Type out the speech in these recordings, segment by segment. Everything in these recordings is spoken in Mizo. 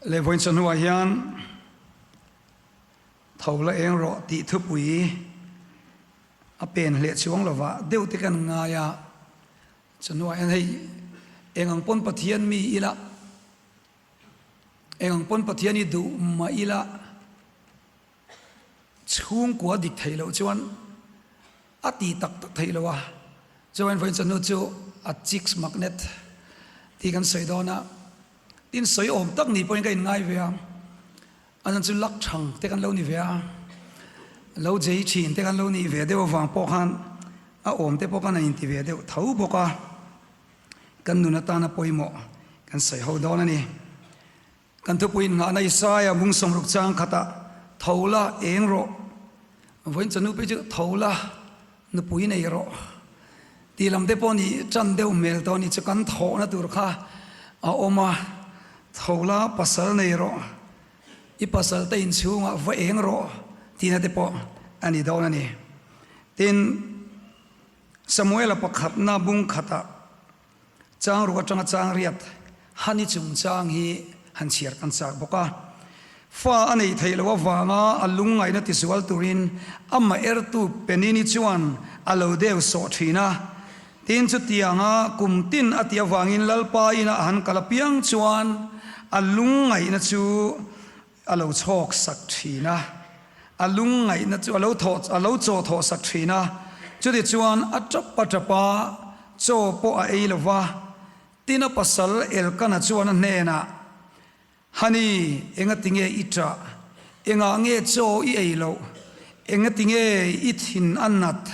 Le vawiin chawhnuah hian tho la eng rawh tih thupui a pen hleh chuang lova deuh te kan ngai a, chawhnuah hian hei eng ang pawn Pathian mi ila, eng ang pawn Pathian i duh mah ila, Chhungkua dik theih loh chuan a ti tak tak theih lo a, chuan vawiin chawhnu chu a chicks magnet tih kan sawi dawn a, tin sawi awm tak ni pawhin ka inngai ve a, a chan chu lak thang te kan lo ni ve a, lo jei thin te kan lo nih ve deuh avang pawh khan a awm te pawh khan a inti ve deuh tho bawk a, kan nun atana pawimawh kan sawi ho dawn a ni. Kan thupui inngahna Isaia mung 60 chang khatah, Tho la, eng rawh. Vawiin chawhnu phei chu tho la, nupui nei rawh tih lam te pawh nih tan deuh hmel tawh a ni chu kan thawhna tur kha a awm a, Tho la, pasal nei rawh, i pasal te inchhungah va eng rawh tihna te pawh a ni dawn a ni. Tin, Samuela pakhatna bung khatah, Chang ruk atanga chang riat Hani chungchang hi han chhiar kan chak bawk a. Fa a neih theih loh avanga a lungngaihna tisual turin amah ertu Penini chuan a lo deu sawh thin a. Tin, chutianga kum tin a tih avangin Lalpa inah han kal apiang chuan a lungngaihna chu a lo chhawk sak thin a, a lungngaihna chu a lo thawh a lo chaw thawh sak thin a, chutichuan a tap a tap a, chaw pawh a ei lo va. Tin a pasal Elkana chuan a hnenah, Hani, engatinge i ṭah? Engah nge chaw i ei loh? Engatinge i thin a nat?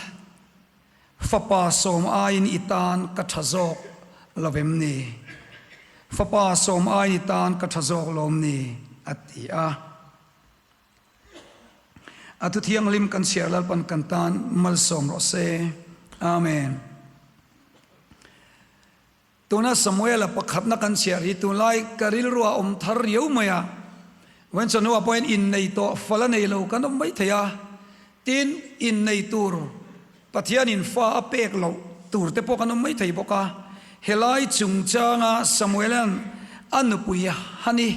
Fapa sawm aiin i tan ka tha zawk lo vem ni? Fapa sawm aiin i tan ka tha zawk lawm ni? a ti a. A thu thianghlim kan chhiar Lalpan kan tan malsawm rawh se. Amen. Tuna Samuela pakhatna kan chhiar hi tunlai ka rilru ah awm thar riau mai a. Vawiin chawhnu ah pawhin innei tawh fal a nei lo kan awm mai thei a. Tin, innei tur Pathianin fa a pek loh tur te pawh kan awm mai thei bawk a. Helai chungchanga Samuela'n a nupui Hani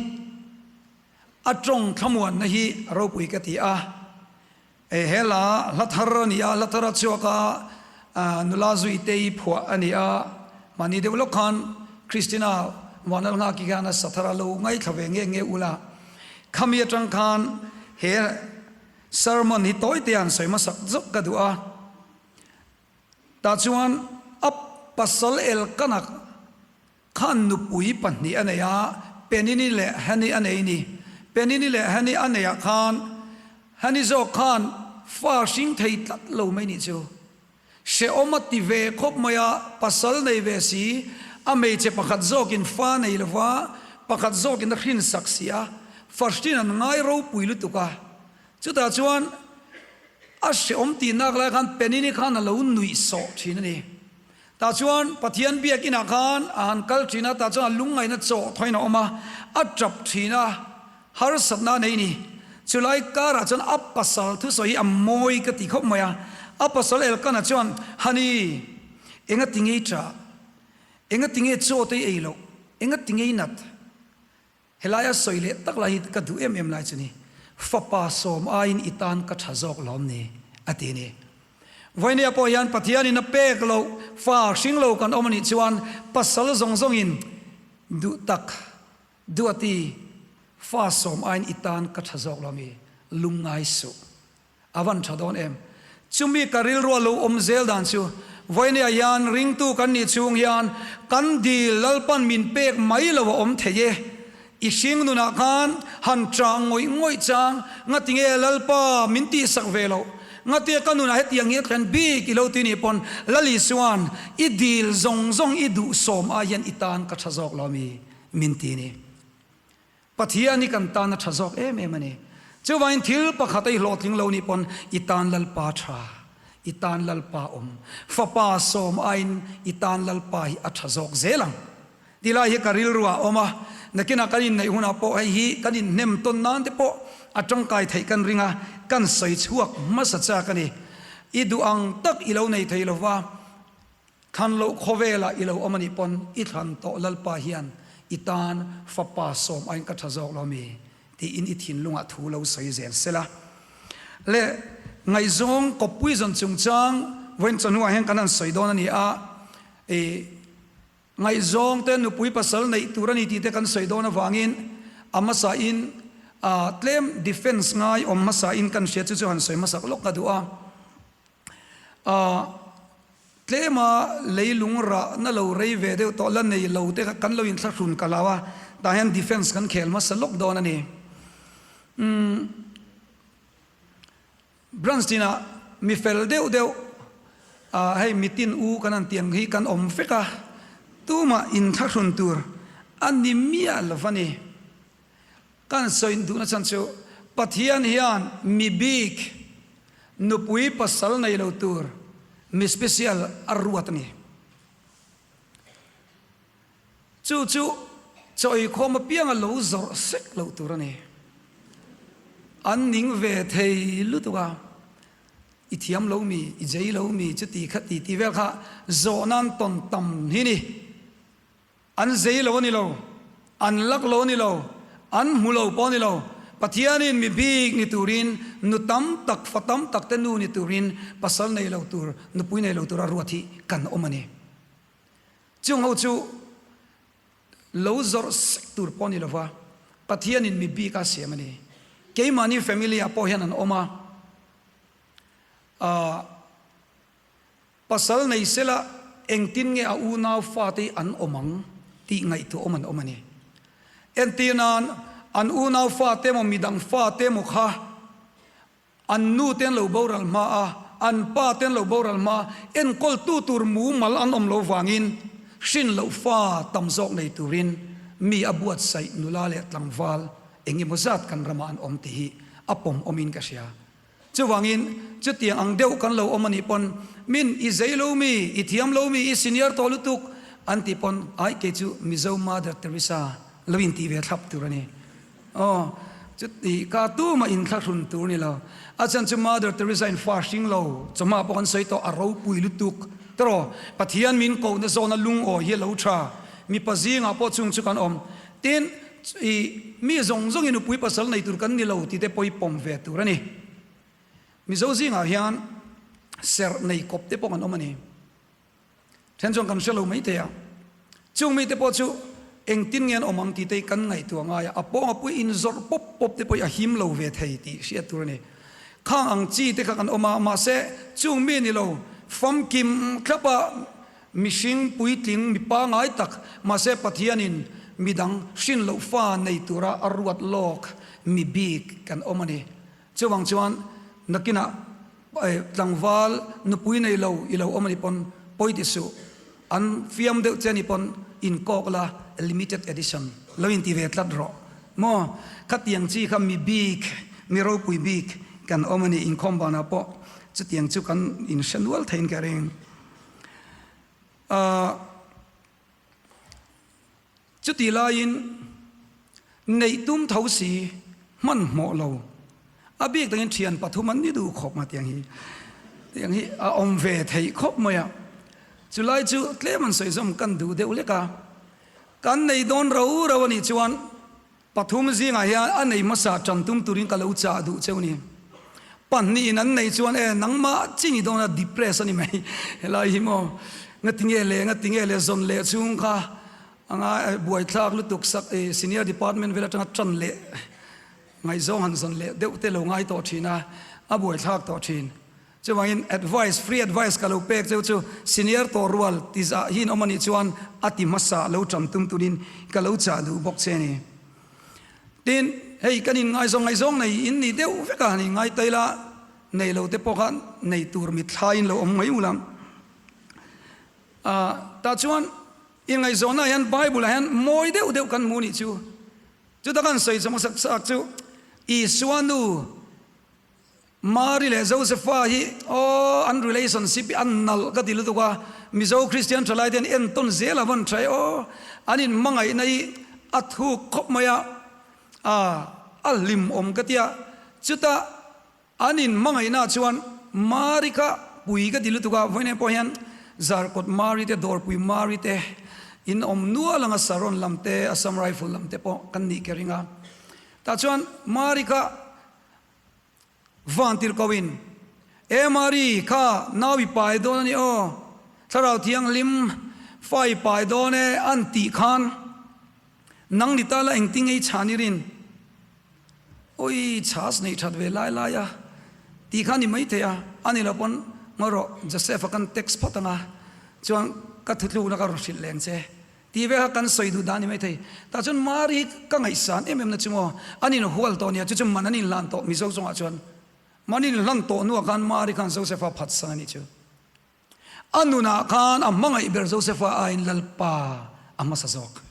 a tawng thlamuanna hi ropui ka ti a. E he hla hla thar a ni a, hla thar a chhuak a, nula Zuitei phuah a ni a, mahni deuh lawk khan Christina Vanlalnghaki khan a sa thar a lo ngaithla ve nge nge ula, khami atang khan he sermon hi tawi te an sawi hmasak zawk ka duh a, tah chuan a pasal Elkana Khan nupui pahnih a nei a, Penini leh Hani a nei ni. Penini leh Hani a neihah khan Hani zawk khan fa hring thei tlat lo mai nih chu. Hrehawm a ti ve khawp mai a, pasal nei ve si, a hmeichhe pakhat zawkin fa nei lova, pakhat zawkin a hrinsak si a, fa hrin an ngai ropui lutuk a. Chutah chuan a hrehawm tihnak lai khan Penini khan a lo nuih sawh thin a ni. Tah chuan Pathian biakinah khan a han kal thin a, tah chuan a lungngaihna chaw thawiin a awm a, a tap thin a, harsatna a nei ni. Chulai karah chuan a pasal thusawi hi a mawi ka ti khawp mai a, a pasal Elkana chuan, Hani, enga tinge i tah? Enga tinge chaw te i ei loh? Enga tinge i nat? Helaia sawi leh tak lai hi ka duh em em lai chu ni, Fapa sawm aiin i tan ka tha zawk lawm ni? a ti ni. Vawinia pawh hian Pathianin a pek loh fa hring lo kan awm a nih chuan pasal zawng zawngin duh tak duati fa sawm aiin i tan ka tha zawk lawm i lungngai suh. A van tha dawn em? Chumi ka rilrua lo awm zel dan chu vawinia hian ringtu kan nih chhung hian kan dil Lalpan min pek mai lo a awm thei e. I hring nunah khan han chah ngawih ngawih chang ngatinge Lalpa min tihsak ve loh? Ngatia ka nunah hetiang hi a thlen bik i lo ti nih pawn Lal Isua'n i dil zawng zawng i duhsawm ai hian i tan ka tha zawk lo mi min ti ni. Pathian hi kan tan a tha zawk em em a ni. Chuvangin thil pakhat a i hlawhtling lo nih pawn i tan Lalpa tha, i tan Lalpa awm. Fapa sawm aiin i tan Lalpa hi a tha zawk zel ang. Ti lai hi ka rilru ah a awm a, nakinah kan inneih hunah pawh hei hi kan inhnem tawn nan te pawh a tangkai theih kan ring a, kan sawi chhuak hmasa chak a ni. I duh ang tak i lo nei thei lova, Thlan loh khawvelah i lo awm a nih pawn i thlan tawh Lalpa hian i tan fapa sawm aiin ka tha zawk lo mi? tiin i thinlungah thu lo sawi zel sela. Le ngaihzawng kawppui zawn chungchang vawiin chawhnuah hian kan han sawi dawn a ni a, i ngaihzawng te nupui pasal neih tur a ni tih te kan sawi dawn avangin a hmasain tlem defence ngai awm hmasain kan hria chu chu han sawi hmasak lawk ka duh a. Tlema leilung rahna lo rei ve deuh tawh la nei lo te kha kan lo inthlahrun ka lo a, tah hian defence kan khel hmasa lawk dawn a ni. Umm branch tinah mi fel deuh deuh ah hei mitin u kan han tih ang hi kan awm vek a, tumah inthlahrun tur a ni miah lo va ni. Kan sawi duhna chhan chu Pathian hian mi bik, nupui pasal nei lo tur mi special a ruat a ni. Chu chu chaw eikhawm apianga lo zawrh sek loh tur a ni. An ning ve thei lutuk a, i thiam lo mi, i jei lo mi, chuti khati tih vel kha zawh nan tawn tam hi ni. An zei lo a ni lo, an lak lo a ni lo, an hmu lo pawh a ni lo. Pathianin mi bik ni turin, nu tam tak, fa tam tak te nu ni turin, pasal nei lo tur, nupui nei lo tura ruat hi kan awm a ni. Chung ho chu lo zawrh sek tur pawh a ni lova, Pathianin mi bik a siam a ni. Keimahni family ah pawh hian an awm a, ah, Pasal nei sela engtin nge a unau fate hi an awm ang tih ngaihtuah awm an awm a ni. Entir nan, an unau fate emaw midang fate emaw kha an nu te an lo boral hma a, an pa te an lo boral hma a, enkawltu tur mumal an awm lo vangin hrin loh fa tam zawk nei turin mi a buatsaih nula leh tlangval eng emaw zat kan ramah an awm tih hi a pawm awmin ka hria. Chuvangin, chutiang ang deuh kan lo awm a nih pawn, Min, i zei lo mi, i thiam lo mi, i senior tawh lutuk, an tih pawn, Ai, kei chu Mizo Mother Teresa lo intih ve thlap tur a ni. Aw, chuti ka tumah inthlahrun tur ni lo. A chhan chu Mother Teresa in fa hring lo, chawhma pawh kan sawi tawh, a ropui lutuk. Tawh, Pathian min kohna zawna lungawi hi a lo tha. Mipa zingah pawh chung chu kan awm. Tin, i mi zawng zawngin nupui pasal nei tur kan ni lo tih te pawh i pawm ve tur a ni. Mizo zingah hian serh nei kawp te pawh kan awm a ni. Then chuan kan hre lo mai thei a. Chung mite pawh chu engtin nge an awm ang tih te hi kan ngaihtuah ngai a, a pawng a pui inzawrh pawp pawp te pawh hi a him lo ve thei tih hriat tur a ni. Khang ang chi te kha kan awm a, mahse chung mi ni lo famkim thlap a, Mihring puitling mi pangai tak, mahse Pathianin midang hrin loh fa nei tura a ruat lawk mi bik kan awm a ni. Chuvang chuan nakinah tlangval nupui nei lo i lo awm a ni pawn pawi ti suh, an fiam deuh che a ni pawn inkawk la limited edition lo inti ve tlat rawh maw? Khatiang chi kha mi bik, mi ropui bik kan awm a ni. Inkhawm banah pawh chutiang chu kan inhre nual theiin ka ring. Chutih laiin neih tum tho si hmanhmawh lo, a bik takin thian pathum an ni duh khawp mai tiang hi, tiang hi a awm ve theih khawp mai a. Chulai chu tlem an sawi zawm kan duh deuh lek a, kan nei dawn rau rau a nih chuan Pathum zingah hian a nei hmasa tan tum turin ka lo chah duh cheu ni. Pahnihin an nei chuan e nangmah chi ni dawn a depress a ni mai helai hi maw ngatinge le ngatinge le zawn leh chhung kha anga buaithlak lutuk sak e senior department vel atanga tan leh ngaihzawng han zawn leh deuh te lo ngai tawh thin a a buaithlak tawh thin. Chuvangin advice, free advice ka lo pek cheu chu senior tawh rual ti zah hi in awm a nih chuan a ti hmasa lo ṭam tum turin ka lo chah duh bawk che a ni. Tin, hei kan in ngaizawng ngaihzawng nei in ni deuh vek a, ni ngai taila nei lo te pawh kha nei tur mitthla in lo awm mai ula. Ah, tah chuan in ngaihzawnna ah hian Bible ah hian mawi deuh deuh kan hmu nih chu. Chuta kan sawi chawm hmasak sak chu Isua nu, Mari leh Josepha hi aw an relationship hi a nalh ka ti lutuk a, Mizo Christian thalai te an entawn zel a vawn tha e aw, an in hmangaihna hi a thuk khawp mai a, a hlim awm ka tia, chutah an in hmangaihna ah chuan Mari kha pui ka ti lutuk a, vawiin pawh hian Zarkawt Mari te, Dawrpui Mari te. In awm nual anga Saron lam te, Assam Rifle lam te pawh kan nih ka ring a. Tah chuan Mari kha van tir ko in, E Mari, kha nau i pai dawn a ni aw, Thlarau Thianghlim fa i pai dawn e an tih khan nang ni ta la engtin ngei chhan i rin? Ui, chhas neih that ve lai lai a tih kha a ni maithei a, a ni lo pawn ngaw rawh Joseph-a kan text phawt ang a, chuan ka thuthlukna ka rawn hrilh leng che tih ve kha kan sawi duh dan a ni maithei. Tah chuan Mari hi ka ngaihsan em em na chu maw, an inhual tawh nia, chu chu man an inhlan tawh Mizo chungah chuan man inhlan tawh hnuah khan Mari khan Joseph-a phatsan a nih chu. A nunah khan a hmangaih ber Josepha aiin Lalpa a hmasa zawk.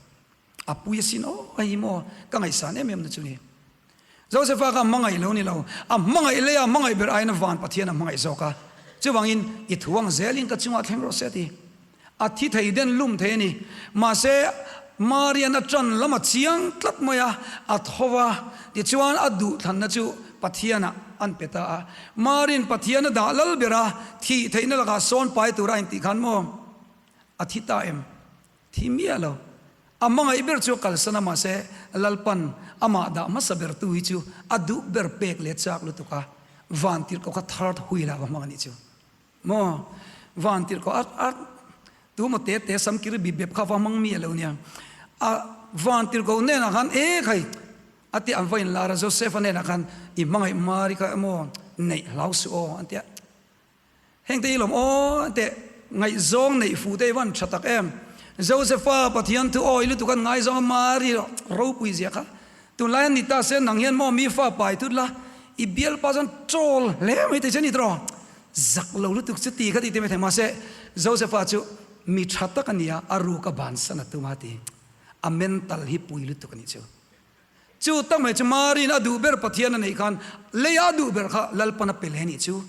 A pui asin aw, hei hi maw ka ngaihsan em em na chu ni. Josepha kha a hmangaih lo ni lo, a hmangaih lei a hmangaih ber aiin a van Pathian a hmangaih zawk a. Chuvangin i thu ang zelin ka chungah thleng rawh se a ti. A thi thei den lum thei a ni. Mahse, Marian a ṭan lam a chiang tlat mai a, a tho va, tichuan a duhthlanna chu Pathianah an pe ta a. Marian Pathian a dah lal ber a, thih theihna lakah sawn pai tura a intih khan maw? A thi ta em? Thi miah lo. A hmangaih ber chu a kalsan a, mahse, Lalpan amah dah hmasa bertu hi chu a duh ber pek leh chak lutuk a, vantirhkoh kha third wheel-ah va hmang a nih chu. Maw? Van tirh ko a a tu maw te te sam kir bip bep kha va hmang mi a lo nia. A van tirh ko hnenah khan e khai a ti an va in lar a Joseph a hnenah khan i hmangaih Mari kha emaw neih hlau suh aw an ti a. Heng te hi lawm aw teh ngaihzawng neih fuh te hi van tha tak em. Josepha Pathian thu awi lutuk an ngaizawng a Mari ropui zia kha Tunlai an ni ta se nang hian maw mi fa pai tut la, i bialpa chuan troll hle mai thei che ni tawh zak lo lutuk chu ti kha ti te mai thei mahse Josepha chu mi tha tak a ni a, a ruk a bansan a tum a ti a mental hi pui lutuk a nih chu. Chu tak mai chu Mari'n a duh ber Pathian a neih khan lei a duh ber kha Lalpan a pe leh a nih chu.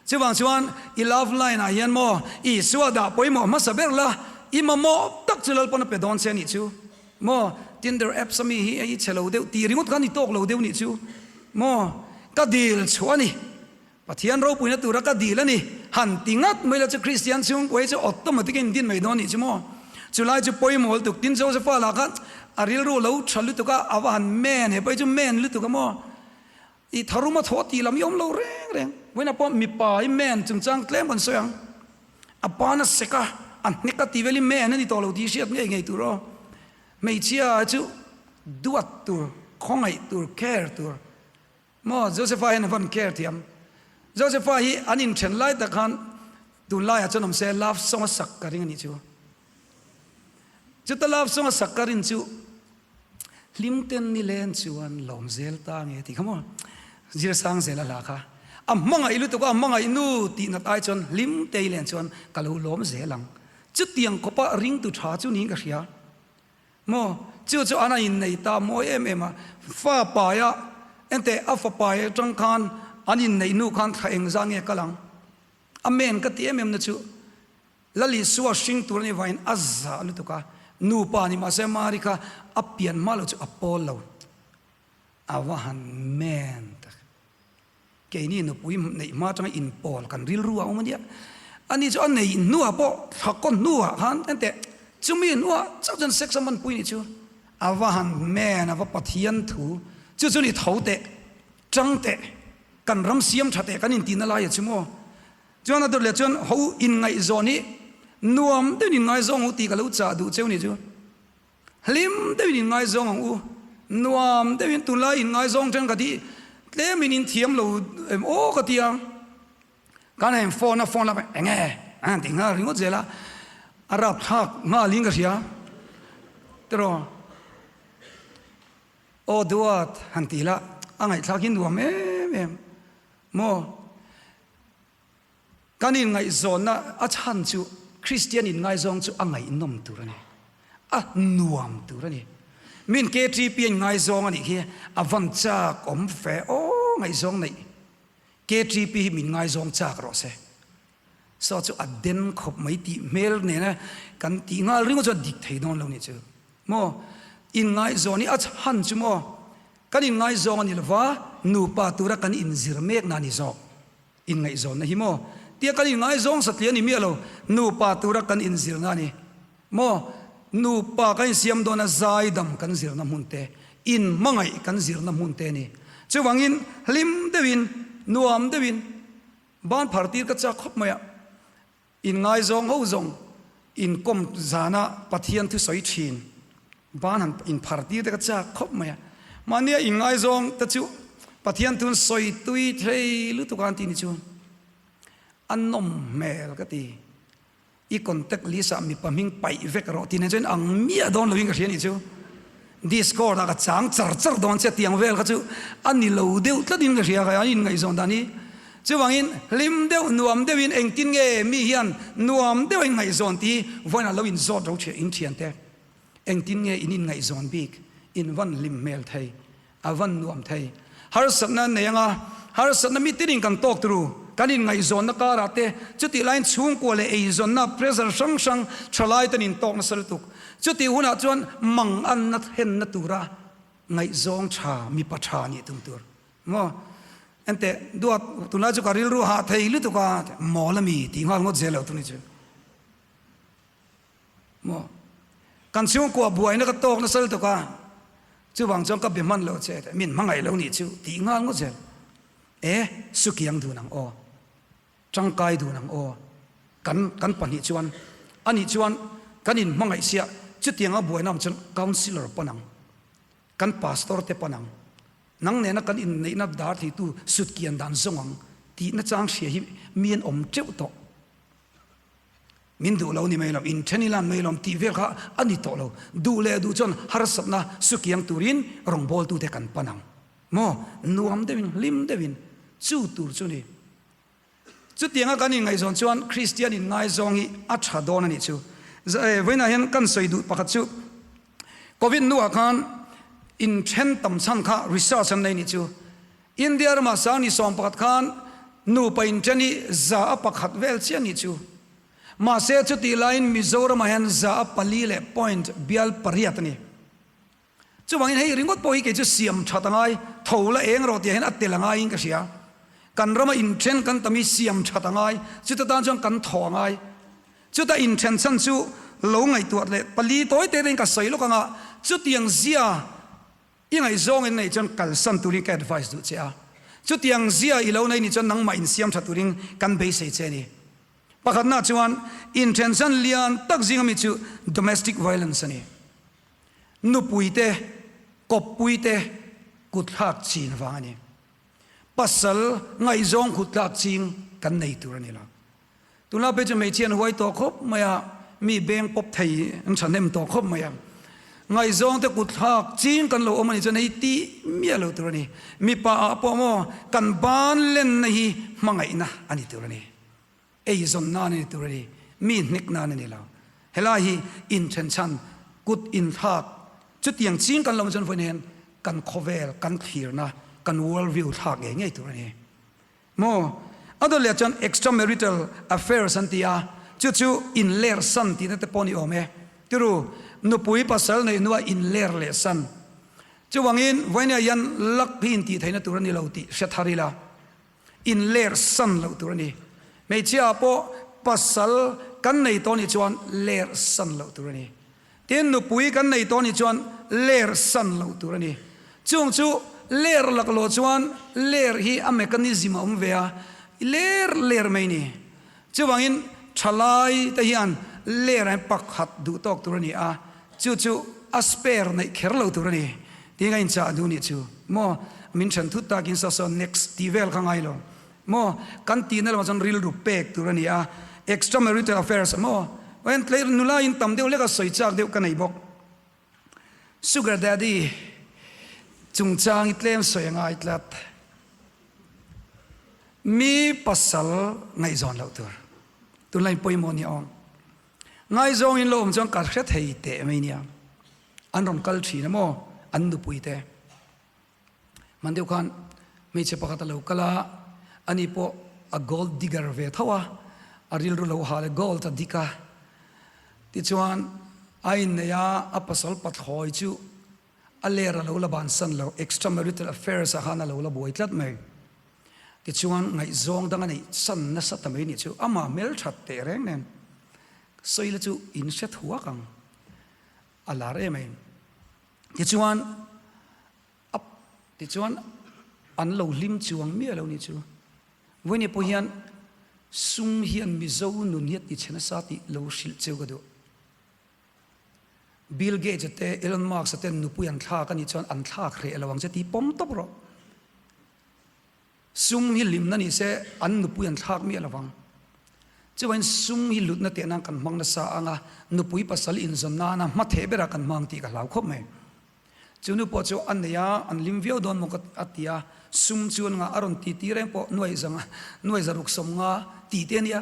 Chuvang chuan i love line ah hian maw Isua dah pawimawh hmasa ber la, i mamawh tak chu Lalpan a pe dawn che a nih chu. Maw? Tinder apps a mi hi ei chhe lo deuh tih ringawt kha ni tawk lo deuh nih chu. Maw? Ka dil chhuah a ni. Pathian ropuina tura ka dil a ni. Han ti ngat mai la chu Kristian chhungkua hi chu automatic a indin mai dawn nih chu maw? Chulai chu pawimawh lutuk. Tin Josepha lah kha a rilru lo tha lutuk a, a va han men he pawh hi chu men lutuk a maw? I tharum a thawh tih lam hi awm lo reng reng. Vawiinah pawh mipa hi men chungchang tlem kan sawi ang. A pan a sek a, a hnek a ti vel hi men a ni tawh lo tih hriat ngei ngei tur aw. Hmeichhia hi chu duat tur, khawngaih tur, care tur. Maw Josepha hian a van care thiam. Josepha hi an inthen lai tak khan tunlaiah chuan awm se love song a sak ka ring a nih chu. Chuta love song a sak ka rin chu Hlim ten ni len chuan lawm zel ta nge tih kha maw? Zirsang zel a hla kha. A hmangaih lutuk a, a hmangaih nu tih nat ai chuan hlim te i len chuan ka lo lawm zel ang. Chutiang khawpa ringtu tha chu niin ka hria. Maw? Chu chu an a innei ta mawi em em a. Fa paia, enteh a fa pai atang khan an inneih nu khan thla engzah nge kal ang? Amen ka ti em em na chu. Lal Isua hring tur a nih vangin a zah lutuk a, nupa ni mahse Mari kha a pian hma lo chu a pawl lo. A va han men tak. Keini nupui neih hma atanga inpawl kan rilru a awm a nia. Ani chu a neih hnuah pawh thlakaw hnuah khan enteh chumi hnuah chauh chuan sex a hmanpui nih chu. A va han men, a va Pathian thu. Chu chu ni tho teh, tang teh, kan ram siam tha teh kan intihna lai a chu maw. Chuan a dawt leh chuan ho inngaihzawn hi nuam deuhin inngaizawng ang u tih ka lo chah duh cheu ni chu. Hlim deuhin inngaizawng ang u, nuam deuhin tunlai inngaizawng then ka ti tlemin in thiam lo em aw ka ti a. Kan heng phone a phone lak eng nge an ti nghal ringawt zel a, a rapthlak nghalin ka hria tiraw. Aw duat han ti la a ngaihthlak hi nuam em em maw. Kan inngaihzawnna a chhan chu Kristian inngaizawng chu a ngaihnawm tur a ni, a nuam tur a ni. Min KTP a inngaizawng a nih khi a van chak awm fe aw ngaihzawng neih. KTP hi min ngaizawng chak rawh se. Saw chu a den khawp mai tih hmel nena kan tih nghal ringawt chu a dik thei dawn lo nih chu. Maw? Inngaihzawn hi a chhan chu maw? Kan inngaizawng a ni lova, nupa tura kan inzir mekna a ni zawk. Inngaihzawnna hi maw? Tia kan inngaizawng satliah a ni miah lo, nupa tura kan inzirna a ni maw? Nupa kan insiam dawn a zaidam kan zirna hmun te, inhmangaih kan zirna hmun te a ni. Chuvangin hlim deuhin, nuam deuhin ban phar tir ka chak khawp mai a. Inngaizawng ho zawng inkawm zana Pathian thusawi thin ban han inphar tir te ka chak khawp mai a. Mahnia inngaizawng te chu Pathian thun sawi tui thei lutuk a an tih ni chu a nawm hmel ka ti. I contact list ah mipa hming paih vek rawh tih nen chuan ang miah dawn loin ka hria nih chu. Discord ah ka chang char char dawn che tiang vel kha chu a ni lo deuh tlat in ka hria kha an inngaihzawn dan hi. Chuvangin hlim deuh nuam deuhin engtin nge mi hian nuam deuh a inngaihzawn tih hi vawiin ah lo inzawt ro thian in thiante engtin nge in inngaihzawn bik in van hlim hmel thei A van nuam thei. Harsatna an nei anga, harsatna mi tinin kan tawk turu. Kan inngaihzawnna karah te, chutih laiin chhungkua leh eizawnna pressure hrang hrang thalai ten intawk nasa lutuk. Chutih hunah chuan mang anna thlenna tura ngaihzawng tha, mipa tha nih tum tur. Maw? Enteh, duat, tunlai chu ka rilru hah thei lutuk a, mawl ami tih nghal ngawt zel lo tuni chu. Maw? Kan chhungkua buaina ka tawk nasa lutuk a, chuvang chuan ka be hman lo che teh, min hmangaih lo nih chu tih nghal ngawt zel. E, sukiang dun ang aw, tangkai dun ang aw, kan kan pahnih chuan anih chuan kan inhmangaih sia chutianga buaina awm chuan councillor pawn ang, kan pastor te pawn ang, nang nena kan inneihna dar theitu sutkian dan zawng ang tihna chang hria hi mi an awm teuh tawh. Min duh lo ni mai lo, in then ilan mai lo tih vel kha a ni tawh lo. Duh leh duh chuan harsatna sukiang turin rawngbawltute kan pan ang. Maw? Nuam deuhin, hlim deuhin chu tur chu ni. Chutianga kan inngaihzawn chuan Kristian inngaizawng hi a tha dawn a nih chu. Vawiinah hian kan sawi duh pakhat chu Covid hnuah khan inthen tam chhan kha research an nei nih chu. India ramah Sangni 11 khan nupa inṭhen hi za a pakhat vel chiah nih chu. Mahse chutih laiin Mizoramah hian za a pali leh point bial pariat a ni. Chuvangin hei ringawt pawh hi kei chu siam ṭhat a ngai, tho la eng rawh tih ah hian a tel a ngaiin ka hria. Kan rama inṭhen kan tam hi siam ṭhat a ngai, chuta tan chuan kan thaw a ngai. Chuta inṭhen chhan chu lo ngaihtuah leh pali tawi te tein ka sawi lawk ang a, chutiang zia I ngaihzawng in neih chuan kalsan turin ka advice duh che a, chutiang zia i lo nei nih chuan nangmah insiam tha turin kan beisei che a ni. Pakhatna chuan inthensan lian tak zinga mi chu domestic violence a ni. Nupui te, kawppui te kutthlak chin vang a ni. Pasal ngaihzawng kutthlak ching kan nei tur a ni lo. Tunlai phei chu hmeichhia an huai tawh khawp mai a, mi beng pawp thei an thahnem tawh khawp mai a. Ngaihzawng te kut thlak ching kan lo awm a nih chuan hei tih miah lo tur a ni. Mipa ah pawh maw kan ban lenna hi hmangaihna a ni tur a ni. Eizawn nan a ni tur a ni. Mi hnek nan a ni lo. Helai hi inthen chhan kut inthlak chutiang ching kan lo awm chuan vawiin hian kan khawvel kan thlirna kan world view thlak ngei ngei tur a ni. Maw? A dawt leh chuan extramarital affairs an ti a, chu chu inler san tihna te pawh ni awm e. Tiru, nupui pasal neih hnuah inler leh san. Chuvangin, vawinia hian luck hi intih theihna tur a ni lo tih hre thar ila, inler san loh tur a ni. Hmeichhia ah pawh pasal kan nei tawh nih chuan ler san loh tur a ni. Tin, nupui kan nei tawh nih chuan ler san loh tur a ni. Chung chu ler laklawh chuan ler hi a mechanism a awm ve a, ler ler mai ni. Chuvangin thalai te hian ler ah hian pakhat duh tawk tur a ni a, chu chu a spare neih kher lo tur a ni. Tin ka inchah duh nih chu maw min then thut takin saw saw next tih vel kha ngai lo. Maw? Kan tihna lamah chuan rilru pek tur a ni a, extramarital affairs maw? Aw tlei nula in tam deuh leka sawi chak deuh ka nei bawk. Sugar daddy chungchang i tlem sawi a ngai tlat. Mi pasal ngaihzawn loh tur. Tunlai pawimawh ni awm. Ngaizawng in lo awm chuan ka hre thei teh mai nia. An rawn kal thin a maw? An nupui te. Hman deuh khan hmeichhe pakhat a lo kal a, ani pawh a gold digger ve tho a, a rilru lo hal e gold a dik a. Tichuan a inneih a, a pasal pathlawi chu a ler a lo la bansan lo, extramarital affairs ah khan a lo la buai tlat mai. Tichuan ngaihzawng dang a neih san nasa ta mai nih chu, amah hmelthat teh reng nen sawila chu in hre thuak ang. A lar em ai. Tichuan a tichuan an lo hlim chuang miah lo ni chu. Vawiin pawh hian sum hian Mizo nun hi a tichhe nasa tih lo hrilh cheu ka duh. Bill Gates a te Elon Musk a ten nupui an thlak a nih chuan an thlak hreh lo ang che tih pawm tawp rawh. Sum hi hlimna ni se an nupui an thlak miah lo vang. Chuvain sum hi hlutna teh nan kan hmang nasa ang a, nupui pasal inzawn nana hma theh berah kan hmang tih ka hlau khawp mai. Chu nu pawh chu a nei a, an hlim viau dawn maw ka a ti a, sum chu an ngah a rawn ti ti reng pawh nuai zanga nuai zaruk 50 tih te a nia.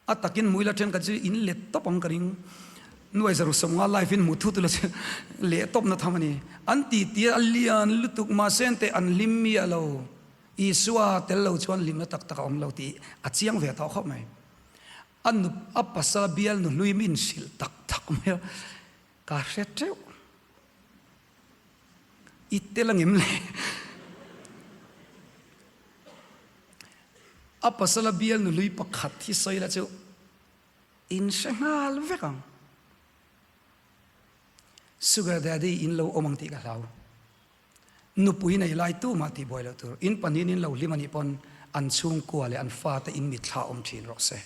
A takin hmuila thenkhat chu in let tawp ang ka ring. Nuai zaruk 50 live in hmuh thut ula chu leh tawpna tham a ni. An ti ti a lian lutuk mahse an teh an hlim miah lo. Isua tel lo chuan hlimna tak tak a awm lo tih a chiang ve tawh khawp mai. A nu a pasal bial nu hlui min hrilh tak tak mai a, ka hre teuh. I tel angem le? A pasala bial nu hlui pakhat hi sawi la chu in hre nghal vek ang. Sugar daddy in lo awm ang tih ka hlau. Nupui nei lai tumah tih buai loh tur. In pahnihin in lo hlim anih pawn an chhungkua leh an fate in mitthla awm thin rawh se.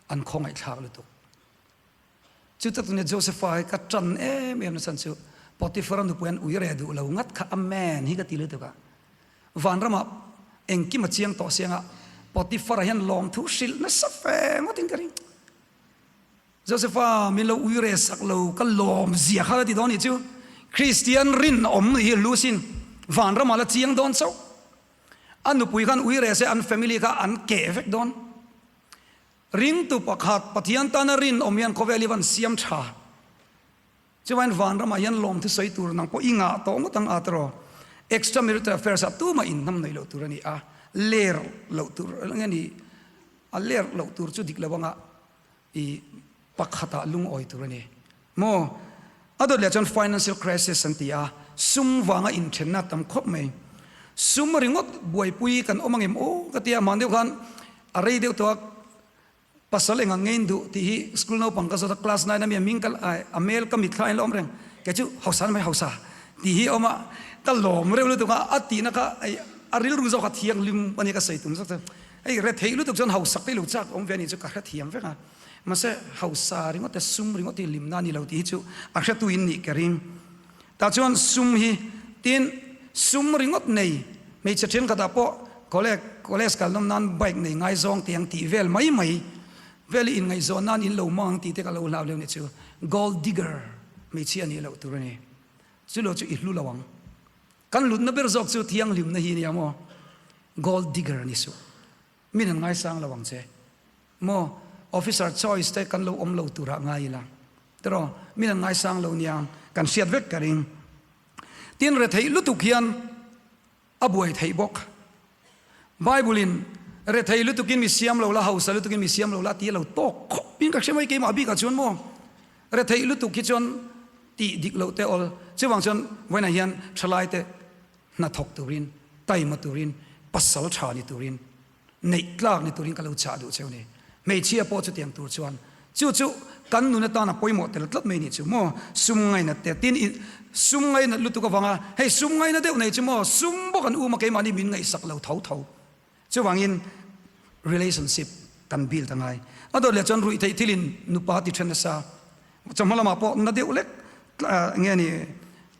An khawngaihthlak lutuk. Chu tak chuan Josepha hi ka ṭan em em na chhan chu Potiphar-a nupui an ui reh duh lo ngat kha Amen hi ka ti lutuk a. Vanramah engkim a chiang tawh siang a, Potiphar-a hian lawmthu hrilh nasa fe ngawtin ka ring. Josepha min lo ui reh sak lo ka lawm zia kha ka ti dawn nih chu. Kristian rinawm nih hi Lusin vanramah la chiang dawn chauh. A nupui khan ui reh se an family kha an keh vek dawn. Ringtu pakhat Pathian tana rinawm hian khawvel hi van siam tha. Chuvain vanramah hian lawmthu sawi tur nang pawh i ngah tawh ngawt ang a tiraw. Extra marital affairs ah tumah inhnam neih loh tur a ni a, ler loh tur nge ni a ler loh tur chu dik lo anga i pakhatah lungawi tur a ni maw. A dawt leh chuan financial crisis an ti a, sum vanga inthenna a tam khawp mai. Sum ringawt buaipui kan awm angem aw ka ti a, mahni deuh khan a rei deuh tawh a, pasal eng ang nge in duh tih hi school naupang ka zawt a, class nine a mi a hming ka a hmel ka mitthla in la awm reng, kei chu hausa na mai hausa tih hi a awm a, ka lawm reuh lutuk a, a tihna kha a rilru zawk a thianghlim a nia ka sawi tum zawk chu, hei retheih lutuk chuan hausak te i lo chak awm ve a nih chu ka hrethiam vek a. Mahse, hausa ringawt te, sum ringawt hi hlimna a ni lo tih hi chu a hretu in nih ka ring. Tah chuan sum hi, tin, sum ringawt nei hmeichhe thenkhatah pawh college, college kal nawm nan bike nei ngaizawng tih ang tih vel mai mai vel hi inngaihzawn nan in lo hmang ang tih te ka lo hlau leu nih chu. Gold digger hmeichhia nih loh tur a ni. Chu lo chu i hlu lo ang. Kan hlutna ber zawk chu thianghlimna hi a nia maw? Gold digger ni suh. Min an ngaisang lo ang che. Maw officer choice te kan lo awm lo turah ngai ila tiraw min an ngaisang lo nia kan hriat vek ka ring. Tin retheih lutuk hian a buai theih bawk. Bible in rethei lutukin mi siam lo la hausa lutukin mi siam lo la tih a lo tawk khawp in ka hria mai keimah bikah chuan maw retheih lutuk hi chuan tih dik loh te awl chuvang chuan vawiinah hian thalai te hna thawk turin taima turin pasal tha ni turin Neih tlak ni turin ka lo chah duh cheu ni. Hmeichhia pawh chutiang tur chuan chu chu kan nun atana pawimawh tel tlat mai nih chu maw? Sum ngainat te tin i sum ngainat lutuk avanga hei sum ngaina deuh nei chu maw sum bawk an um a keimahni min ngaihsak lo tho tho. Chuvangin relationship kan build a ngai. A dawt leh chuan ruih theih thilin nupa ti then nasa. Chawhma lamah pawh na deuh lek nge ni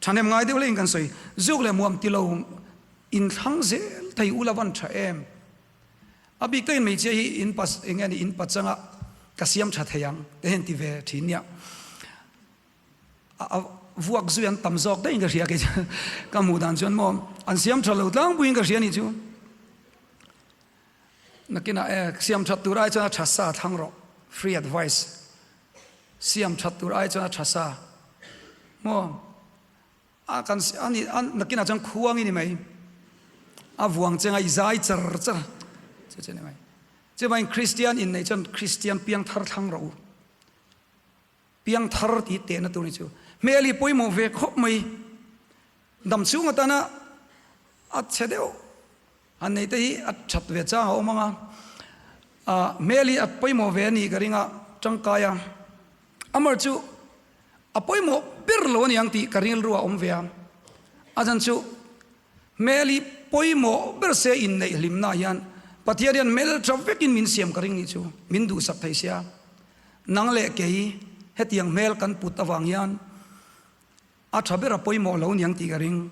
thahnem ngai deuh lekin kan sawi. Zuk leh muam ti lo Inthlang zel thei u la van tha em? A bik takin hmeichhia hi in pas eng nge ni in pachanga ka siam tha thei ang te hian ti ve thin nia. A vuak zui an tam zawk daih in ka hria kei chu ka hmuh dan chuan maw an siam tha lo tlangpuiin ka hria nih chu. Nakinah e siam that tur ai chuan a tha sa thlang rawh free advice siam that tur ai chuan a tha sa maw. A kan a ni a nakinah chuan khuang i ni mai. A vuang chenga i zai char char che che ni mai. Chuvangin Kristian inneih chuan Kristian piangthar thlang rawh u. Piangthar tih tehna tur ni chu. Hmel hi pawimawh ve khawp mai. Dam chhung atana a chhe deuh han neih te hi a that ve chang a awm ang a. A hmel hi a pawimawh ve a nih ka ring a tangkai a. Amar chu. A pawimawh ber lo a ni ang tih ka rilru a awm ve a. A chan chu hmel hi pawimawh ber se inneih hlimna hian Pathian hian hmel tha vekin min siam ka ring nih chu min duhsak thei sia. Nang leh kei hetiang hmel kan put avang hian A tha ber a pawimawh lo niang tih ka ring.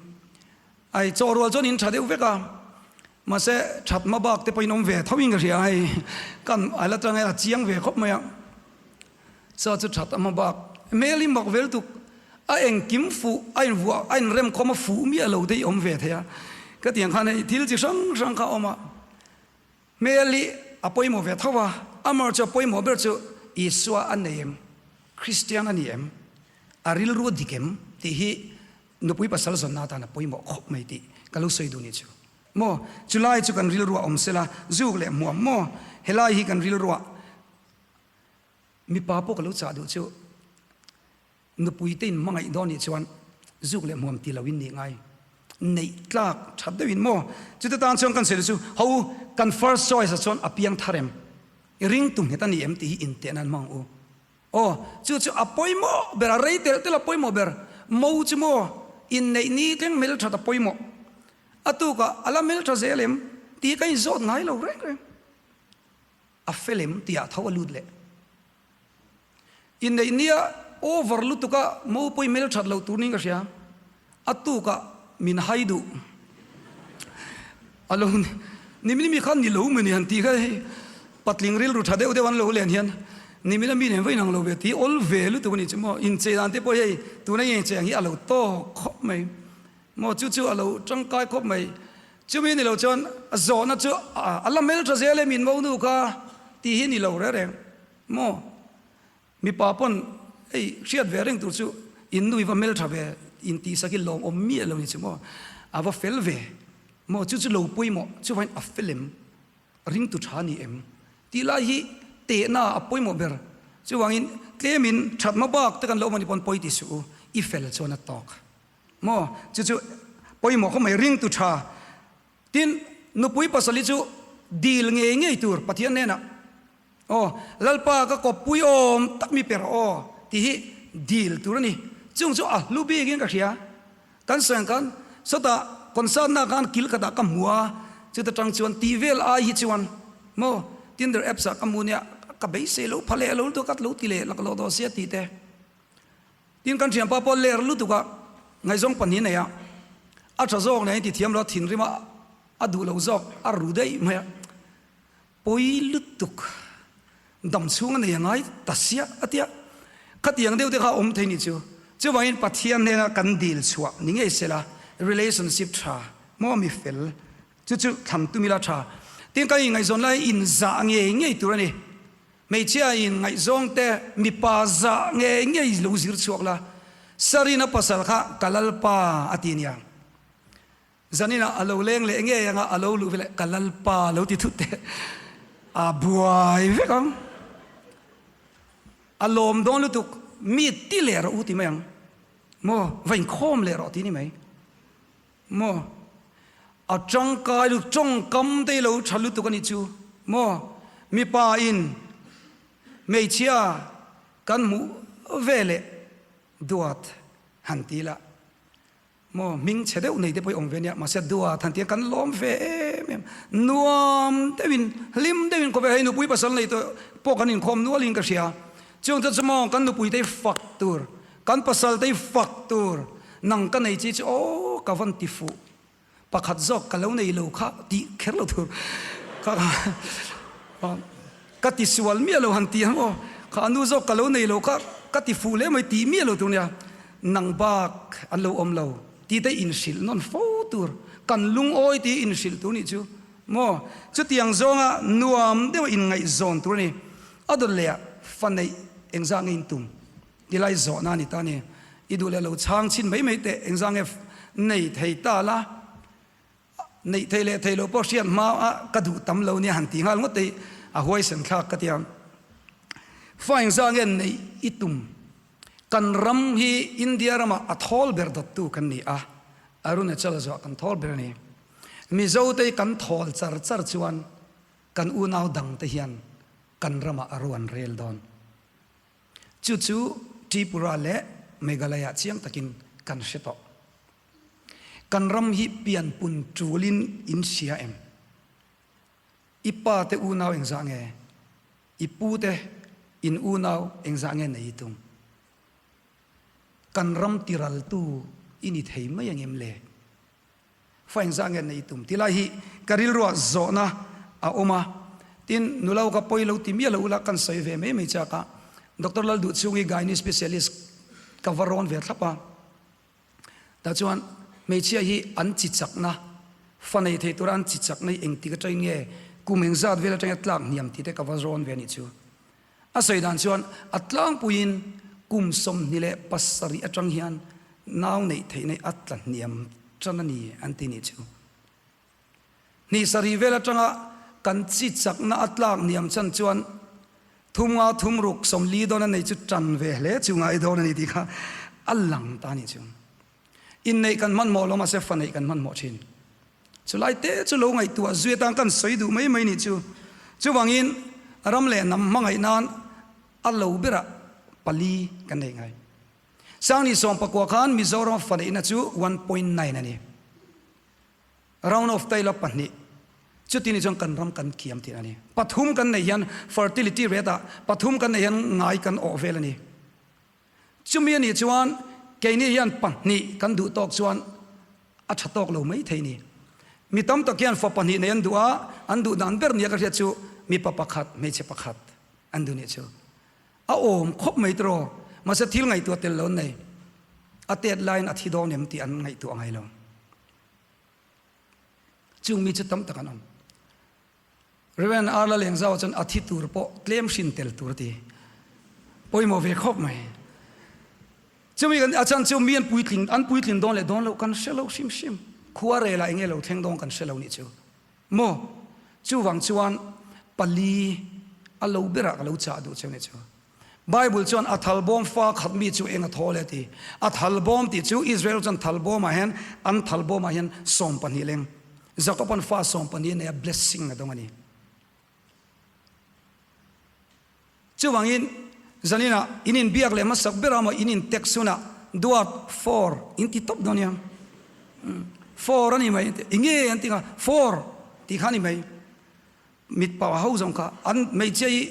Ai chaw rual chuan in tha deuh vek a, mahse that hma bak te pawhin awm ve tho in ka hria hei kan a la tang e a chiang ve khawp mai a, chaw chu that a hma bak hmel hi mak vel tuk a engkim fuh a in vuah a in rem khawm a fuh miah lo te hi awm ve thei a, ka tiang khan hei thil chi hrang hrang kha a awm a. Hmel hi a pawimawh ve tho a, amaherawhchu chu a pawimawh ber chu Isua a nei em, Kristian a ni em, a rilru a dik em tih hi nupui pasal zawnna atan a pawimawh khawp mai tih ka lo sawi duh ni chu. Maw, chulai chu kan rilruah awm sela, zuk leh hmuam maw, helai hi kan rilruah mipa pawh ka lo chah duh chu. Nupui te in hmangaih dawn nih chuan zuk leh hmuam ti lo in nih ngai. Neih tlak that deuh in maw? Chute tan chuan kan sawi chu ho u, kan first choice ah chuan a piang thar em? I ring tu nghet a ni em tih hi intehna an hmang u. Aw, chu chu a pawimawh ber, a rei telh telh a pawimawh ber. Mo chu maw inneih ni thleng hmel that a pawimawh. A tukah a la hmel tha zel em tih ka inzawt ngai lo reng reng. A fel em tih ah tho a lut leh. Inneih nia over lutuk a mopui hmel that loh tur niin ka hria. A tukah min hai duh. A lo ni mi khan ni lo mawni han tih kha hei patling rilru tha deuh deuh an lo len hian ni mila mi nen va inang lo ve tih awl ve lutuk a ni chu maw. Inchei dan te pawh hei tuna i inchei ang hi a lo tawk khawp mai. Maw chu chu a lo tangkai khawp mai. Chumi ni lo chuan zawhna chu a la hmel tha zel e min monu kha tih hi ni lo reng reng. Maw? Mipa pawn hei hriat ve reng tur chu in nui va hmeltha ve in tih sak hi lawm awm miah lo ni chu maw? A va fel ve maw? Chu chu lo pawimawh chuvain a fel em? Ringtu tha ni em? Tih lai hi tehna a pawimawh ber. Chuvangin tlemin that hma bak te kan lo awm a ni pawn pawi ti suh u, i fel chuan a tawk maw? Chu chu pawimawh khawp mai ringtu tha. Tin, nupui pasal hi chu dil ngei ngei tur Pathian hnenah. Aw, Lalpa ka kawppui awm tak mi per aw tih hi dil tur a ni. Chung chu a hlu bikin ka hria. Kan sawi ang khan sawtah concert na khan kil khatah ka hmu a, chuta tang chuan tih vel ai hi chuan maw Tinder apps ah ka hmu nia ka beisei lo pha leh lo lutuk a ka lo ti leh laklawh tawh sia tih te. Tin kan thianpa pawh ler lutuk a ngaihzawng pahnih nei a, a tha zawk nen a intithiam lo a thinrim a a duh lo zawk a ru daih mai a. Pawi lutuk dam chhung a nei a ngai ta siah a tia. Khatiang deuh te kha awm thei ni chu. Chuvangin Pathian hnena kan dil chhuah ni ngei sela relationship tha maw mi fel chu chu thlang tum ila tha. Tin kan inngaihzawn lai inzah ngei ngei tur a ni. Hmeichhia in ngaihzawng te mipa zah ngei ngei lo zir chhuak la. Sarina pasal kha ka lalpa a ti nia. Zaninah a lo leng leh ngei anga a lo luh veleh ka Lalpa lo ti thut teh a buai vek ang. A lawm dawn lutuk mi ti leh rawh u ti mai ang maw va inkhawm leh rawh ti ni mai maw a tangkai lutuk tawngkam te hi lo tha lutuk a nih chu maw mipa in hmeichhia kan hmuh veleh duat han ti la. Maw hming chhe deuh nei te pawh i awm ve nia, mahse dua than tia kan lawm ve em em, nuam deuhin, hlim deuhin khawvel hei nupui pasal nei tawh pawh kan inkhawm nualin ka hria, chung chu chu maw kan nupui te hi fak tur, kan pasal te hi fak tur, nang ka nei chi chu aw ka van ti fuh. Pakhat zawk ka lo nei lo kha tih kher lo tur kha ka ti sual miah lo han ti ang aw, kha a nu zawk ka lo nei lo kha ka ti fuh leh mai tih miah lo tur nia, nang bak an lo awm lo tih te inhrilh nawn fo tur, kan lungawi tih inhrilh tur nih chu maw, chutiang zawnga nuam deuha inngaihzawn tur a ni, a dawt leh ah fa neih engzah nge intum. Tilai zawhna a ni ta ni. I duh leh lo chhang chhin mai mai teh engzah nge nei thei ta la, neih thei leh thei loh pawh hriat hma a ka duh tam lo nia han ti nghal ngawt te hi a huaisen thlak ka ti a. Fa engzah nge neih i tum? Kan ram hi India ramah a thawl ber dawttu kan ni a, Arunachal zawh kan thawl ber a ni. Mizo te hi kan thawl char char chuan kan unau dang te hian kan ramah a ro an rel dawn. Chu chu Tripura leh Meghalaya chiang takin kan hre tawh. Kan ram hi pianpun tulin in hria em? I pa te unau engzah nge? I pu te in unau engzah nge nei i tum? Kan ram tiraltu i ni thei mai angem le? Fa engzah nge nei i tum? Ti lai hi ka rilruah zawhna a awm a, tin nula ka pawi lo ti miah lo ula kan sawi ve mai mai chak a, Doctor Lalduhchhungi Gynae Specialist ka va rawn ve thlap a. Tah chuan hmeichhia hi an chi chakna, fa nei thei tura an chi chakna hi engtik atangin nge kum engzat vel atangin a tlak hniam tih te ka va rawn ve a nih chu. A sawi dan chuan a tlangpuiin kum 27 atang hian nau neih theihna hi a tla hniam tan a ni an ti nih chu. Hnih sarih vel atanga kan chi chakna a tlak hniam chan chuan thum nga thum ruk 40 dawn a nei chu tan ve hle chu ngai dawn a ni tih kha a lang ta a nih chu. Inneih kan hmanhmawh lo mahse fa neih kan hmanhmawh thin. Chulai te chu lo ngaihtuah zui atan kan sawi duh mai mai nih chu. Chuvangin ram leh hnam hmangaih nan a lo berah pali kan nei ngai. Sangni sawmpakua khan Mizoram fa neihna chu 1.9 a ni. Round of taila pahnih chuti ni chuan kan ram kan kiam tih a ni. Pathum kan neih hian fertility rate ah pathum kan neih hian ngai kan awh vel a ni. Chumi a nih chuan keini hian pahnih kan duh tawk chuan a tha tawk lo mai thei ni. Mi tam tak hian fa pahnih nei an duh a, an duh dan ber nia ka hriat chu mipa pakhat hmeichhe pakhat an duh nih chu. A awm khawp mai tiraw, mahse thil ngaihtuah tel lo an nei. A tet laiin a thi dawn em tih an ngaihtuah ngai lo. Chung mi chu tam tak an awm. Reverend Arla Lengzau chuan a thi tur pawh tlem hrin tel tur a ti. Pawimawh ve khawp mai. Chumi kan a chan chu mi an puitlin an puitlin dawn leh dawn loh kan hre lo hrim hrim. Khua rel ah enge lo thleng dawn kan hre lo nih chu. Maw? Chuvang chuan pali a lo berah ka lo chah duh cheu nih chu. Bible chuan a thalbawm fa khat mi chu eng a thawl e ti. A thalbawm tih chu Israel chuan thalbawm ah hian an thalbawm ah hian 12 leng. Jacob an fa 12 a nei a blessing a dawng a ni. Chuvangin zanin ah in inbiak leh hmasak ber a maw in in text hunah duat for in ti tawp dawn nia. For a ni mai enge an ti kha for tih kha a ni mai. Mit pau ho zawng kha an hmeichhia hi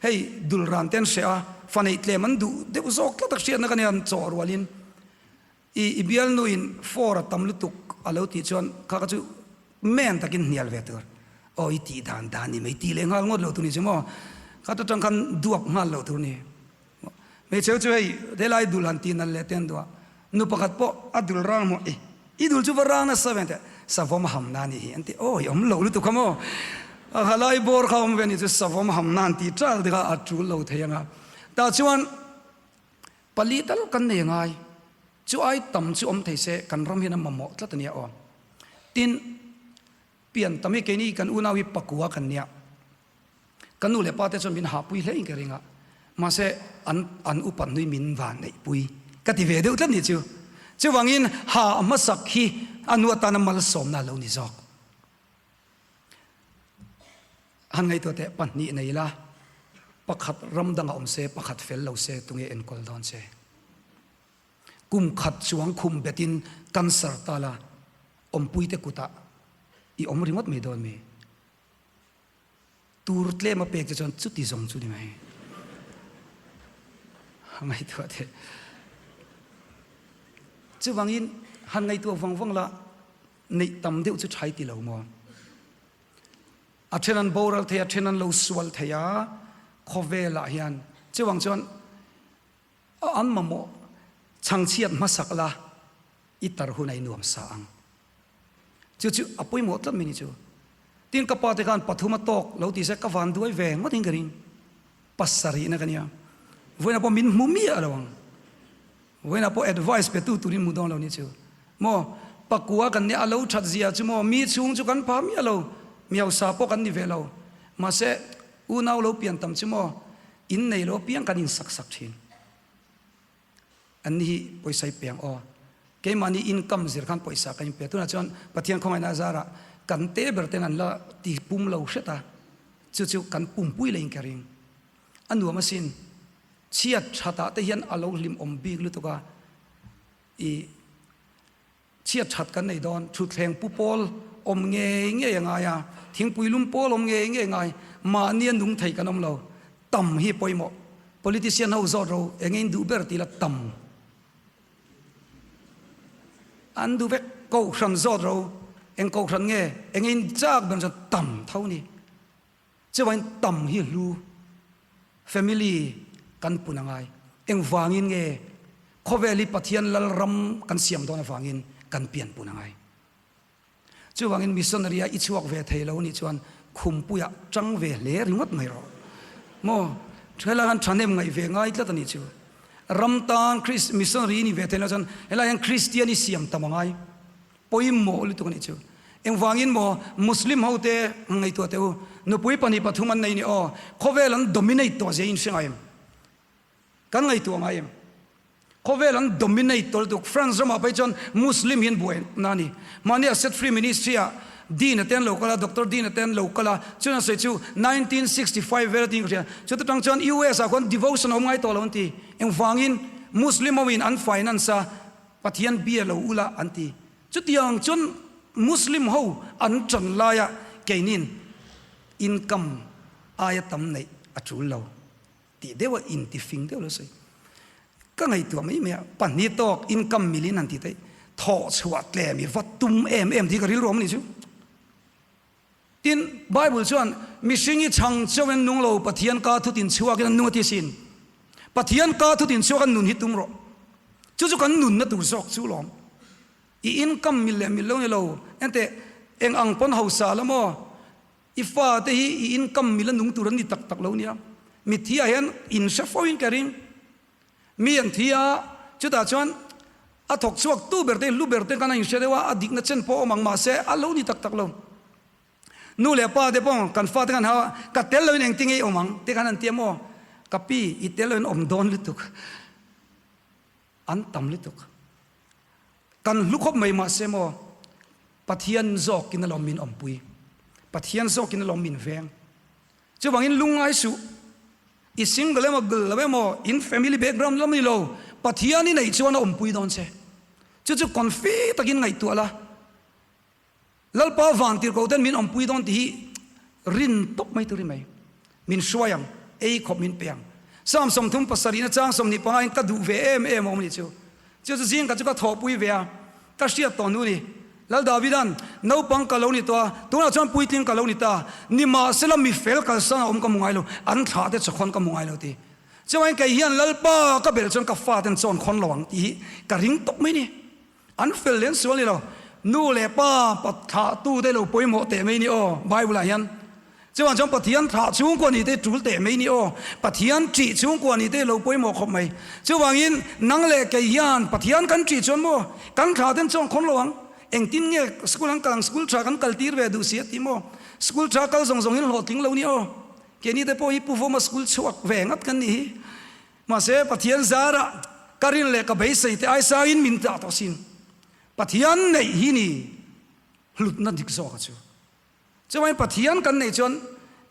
hei dul ran te an hreh a, fa neih tlem an duh deuh zawk tlat a hriatna ka nia an chawh rualin i i bialnuin for a tam lutuk a lo tih chuan kha kha chu men takin hnial ve tur aw i tih dan dan ni mai tih leh nghal ngawt lo tur ni chu maw kha ta tang khan duak nghal lo tur ni. Hmeichhe chu hei helai dul han tih nalh leh te an duh a, nu pakhat pawh a dul rang maw i, i dul chu va rang nasa ve an ti a, savawm ham na anih hi an ti, aw i awm lo lutuk kha maw, a halai bawr kha awm ve anih chu savawm ham na an tih ṭal te kha a ṭul lo thei ang a, tah chuan pali tal kan nei angai, chu ai tam chu awm thei se kan ram hian a mamawh tlat a nia aw, tin pian tam hi keini kan unau hi pakua kan nia. Ka nu leh pa te chuan min hahpui hle in ka ring a, mahse an an upat hnui min van neihpui ka ti ve deuh tlat nih chu. Chuvangin ha hmasak hi a nu atana malsawmna a lo ni zawk. Han ngaihtuah teh pahnih nei la, pakhat ram dangah awm se, pakhat fel lo se tunge enkawl dawn che. Kum khat chuang khum betin cancer ta la, awmpuite kutah i awm ringawt mai dawn mi. Tur tlem a pek che chuan chuti zawng chu ni mai. A ngaihtuah teh. Chuvangin han ngaihtuah vang vang la neih tam deuh chu thai ti lo maw? A then an boral thei a, then an lo sual thei a, khawvelah hian chuvang chuan an mamawh chhangchhiat hmasak la i tar hun a i nuam sa ang. Chu chu a pawimawh tlat mai ni chu. Tin ka pa te khan pathum a tawk lo ti se ka van duai ve ngawt in ka ring. Pasarihna ka nia. Vawiinah pawh min hmu miah lo ang. Vawiinah pawh advice pe tu turin hmu dawn lo ni chu. Maw pakua kan nia a lo that zia chu maw mi chhung chu kan pha miah lo. Mi hausa pawh kan ni ve lo. Mahse unau lo pian tam chu maw in nei lo apiang kan insak sak thin. An ni hi pawisa i pe ang aw. Keimahni income zir khan pawisa kan inpe. Tunah chuan Pathian khawngaihna azarah kan te ber ten an la ti pum lo hret a, chu chu kan pumpui leh in ka ring. A nuam asin. Chhiat thatah te hian a lo hlim awm bik lutuk a. I chhiat that kan nei dawn. Thutthleng pu pawl awm ngei ngei a ngai a, thingpui lum pawl awm ngei ngei a ngai. Mahnia nung thei kan awm lo. Tam hi pawimawh. Politician ho zawt ro eng in duh ber tih la tam. An duh vek. Kohhran zawt ro eng kohhran nge eng in chak ber chuan tam tho ni. Chuvangin tam hi hlu family kan pun a ngai. Engvangin nge khawvel hi Pathian lal ram kan siam dawn avangin kan pian pun a ngai. Chuvangin missionary a i chhuak ve thei lo nih chuan khumpuiah tang ve hle ringawt mai rawh. Maw? Helai hian thahnem ngaih ve ngai tlat a nih chu. Ram tan missionary i nih ve thei lo chuan helai hian Kristian i siam tam a ngai. Pawimawh lutuk a nih chu. Engvangin maw Muslim ho te ngaihtuah teh u, nupui pahnih pathum an nei ni aw, khawvel an dominate tawh zia in hre ngai em? Kan ngaihtuah ngai em? Khawvel an dominate tawh lutuk, France ramah phei chuan Muslim hi an buai na a ni. Mahni a Set Free Ministry ah Dean a te an lo kal a, Doctor Dean a te an lo kal a, chuan an sawi chu 1965 vel atiin ka hria, chuta tang chuan US ah khuan devotion a awm ngai tawh lo an ti. Engvangin Muslim ho in an finance a, Pathian bia lo ula an ti. Chutiang chuan Muslim ho an tan laia keinin income aia tam neih a tul lo tih deuha intifing deuh lo sawi. Ka ngaihtuah mai mai a, pahnih tawk income milin han ti theih, thawh chhuah tlem i va tum em em tih ka rilru awm a nih chu. Tin, Bible chuan, Mihring i chhang chauh in nung lo, Pathian ka thutin chhuakin an nung a ti asin. Pathian ka thutin chhuak an nun hi tum rawh. Chu chu kan nunna tur zawk chu lawm. I income mil leh mil lo ni lo, enteh, eng ang pawn hausa la maw? I fate hi i income mil a nung tur an ni tak tak lo nia. Mitthi ah hian in hre fo in ka ring. Mi an thi a, chutah chuan a thawk chhuak tu ber te, hlu ber te khan a inhria deuh a, a dikna chen pawh a awm ang mahse a lo ni tak tak lo. Nu leh pa te pawh kan fate khan hau a, ka tel loin engtin nge i awm ang te khan an ti a maw? Ka pi, i tel loin awm dawn lutuk, an tam lutuk. Kan hlu khawp mai mahse maw Pathian zawkin alawm min awmpui, Pathian zawkin alawm min veng. Chuvangin lungngai suh, i single emaw gl lo emaw, in family background lam ni lo, Pathian i neih chuan a awmpui dawn che. Chu chu confi takin ngaihtuah la, Lalpa vantirhkoh ten min awmpui dawn tih hi rin tawp mai tur i mai. Min hruai ang, ei khawp min pe ang. Psalm 37 na chang 25 in ka duh ve em em a awm a nih chu. Chu chu zing ka chu ka thawhpui ve a, ka hriat tawh hnu ni. Lal Davida'n, Naupang ka lo ni tawh a, tunah chuan puitling ka lo ni ta. Nimahsela mi fel kalsan a awm ka hmu ngai lo, an thlah te chawkhawn ka hmu ngai lo ti. Chuan kei hian Lalpa ka belh chuan ka faten chawn khawn lo ang tih hi ka ring tawp mai ni. An fel leh an sual ni lo. Nu leh pa thlah tu te lo pawimawh teh mai ni aw Bible ah hian. Chuvang chuan Pathian thlah chhungkua nih te tul teh mai ni aw. Pathian ṭih chhungkua nih te lo pawimawh khawp mai. Chuvangin nang leh kei hian Pathian kan ṭih chuan maw kan thlah ten chuan khawn lo ang. Engtin nge school an kal ang school ṭha kan kal tir ve duh si a ti maw. School ṭha kal zawng zawng in hlawhtling lo ni aw. Keini te pawh hi Pu Vawma school chhuak ve ngat kan nih hi. Mahse, Pathian zarah ka rin leh ka beisei te aisangin min tah tawh sin. Pathian neih hi ni hlutna dik zawk a chu. Chuvangin Pathian kan neih chuan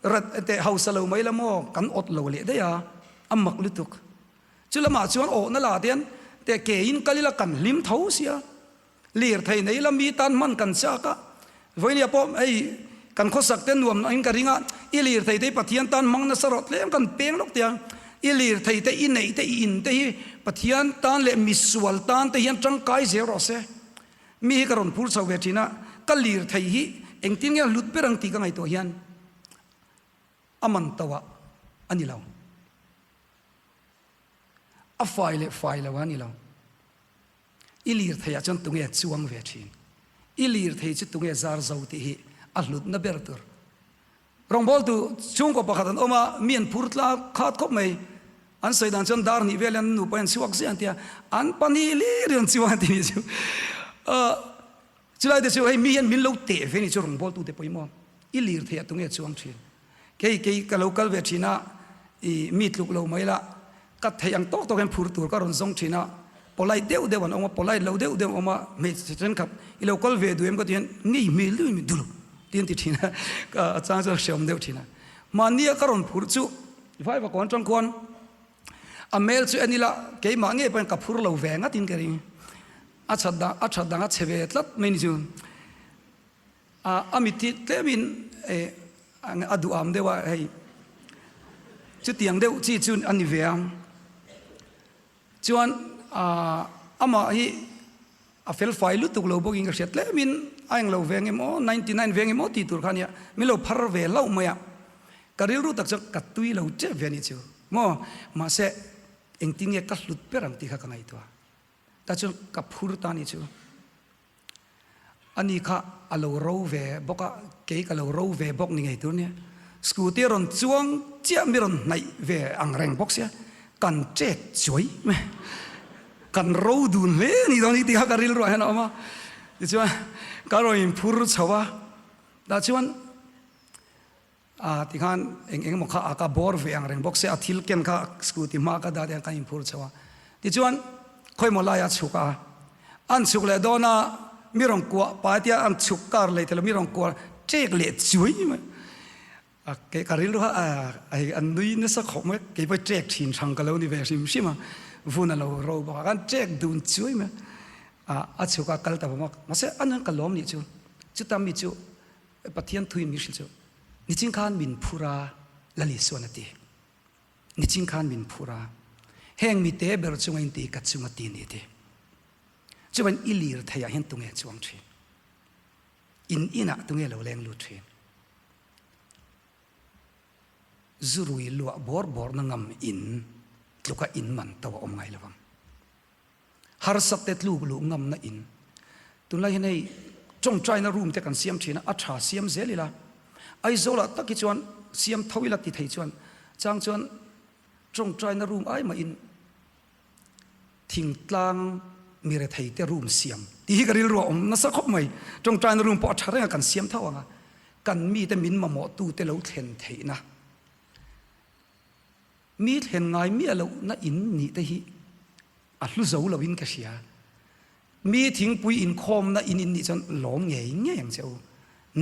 rat teh hausa lo mai la maw kan awt lo leh daih a, a mak lutuk. Chu lamah chuan awhna la te hian teh kein kal ila kan hlim tho sia. Lirthei nei la mi tan hman kan chak a, vawinia pawh hei kan khawsak te nuam in ka ring a, i lirthei te hi Pathian tan hmang nasa rawh tlem kan peng lawk tia, i lirthei te i neih te i in te hi Pathian tan leh misual tan te hian tangkai zel rawh se. Mi hi ka rawn phur chho ve thin a, ka lirthei hi engtin nge a hlut ber ang tih ka ngaihtuah hian a man to ah a ni lo. A fai leh fai lo a ni lo. I lirtheiah chuan tunge chuang ve thin? I lirthei chu tunge zar zo tih hi a hlutna ber tur. Rawngbawltu chhungkaw pakhat an awm a, mi an phur tla khat khawp mai. An sawi dan chuan dar hnih velin an nupa in chhuak ziah an ti a, an pahnih lir in an chuang an ti nih chu. Chulai te chu hei mi hian min lo teh ve nih chu rawngbawltute pawimawh. I lirtheiah tunge chuang thin? Kei kei ka lo kal ve thin a, i mi tluk lo mai la, ka theih ang tawk tawk hian phur tur ka rawn zawng thin a, polite deuh deuh an awm a, polite lo deuh deuh an awm a, hmeichhe thenkhat i lo kal ve duh em ka ti hian ngei hmel deuhin min dul ti an ti thin a, ka a chang chuan hreawm deuh thin a. Mahnia ka rawn phur chu Vaivakawn atang khuan a hmel chu en ila keimah ngei pawhin ka phur lo ve ngatin ka ring. A that dang a that dang a chhe ve tlat mai ni chu. A a mit hi tlemin eh a duham deuh a hei chutiang deuh chi chu a ni ve ang. Chuan amah hi a fel fai lutuk lo bawkin ka hria tlemin a englo veng em aw 99 veng em aw tih tur kha ania min lo phar ve hlauh mai a ka rilru tak chuan ka tui lo tep ve a nih chu maw mahse engtin nge ka hlut ber ang tih kha ka ngaihtuah ta chuan ka phur ta a nih chu. Ani kha a lo ro ve bawk a, kei ka lo ro ve bawk ni ngei tur nia. Scooty a rawn chuang chiah mi rawn hnaih ve ang reng bawk sia, kan chet chuai mai. Kan ro dun hle a nih dawn hi tih kha ka rilruah hian a awm a. Tichuan ka rawn inphur chho a, tah chuan A tikhan eng eng emaw kha a ka bawr ve ang reng bawk se, a thil ken kha scooty hma ka dah te kan inphur chho a. Tichuan khawimaw lai a chhuk a, an chhuk leh dawn a, mi rawn kuah pai tia an chhuk kar lei thei lo, mi rawn kuah ṭek leh chuai mai. A kei ka rilru kha a hei an nui nasa khawp mai, kei pawh ṭek ṭhin hrang ka lo ni ve hrim hrim a, vun a lo ro bawk a, kan ṭek dun chuai mai. A a chhuk a kal ta vawm a, mahse a nang ka lawm nih chu, chuta mi chu Pathian thuin min hrilh chu, Nichin khan min phur a, Lal Isuan a ti. Nichin khan min phur a, heng mi te ber chunga in ti ka chung a ti ni ti. Chuan i lir theiah hian tunge chuang thin? In inah tunge lo leng lut thin? Zurui luah bawr bawrna ngam in tluka in man to a awm ngai lo ang. Harsat te tluk luh ngamna in tunlai hian hei tawngtaina room te kan siam thin a, a tha siam zel ila, Aizawl ah tak hi chuan siam tho ila ti thei chuan chang chuan tawngtaina room ai mah in thingtlang mi rethei te room siam tih hi ka rilru a awm nasa khawp mai, tawngtaina room pawh a tha reng a kan siam tho ang a, kan mite min mamawh tu te lo thlen theihna. Mi thlen ngai miah lohna in nih te hi a hlu zo loin ka hria. Mi thingpui inkhawmna in in nih chuan lawm ngei ngei ang che u,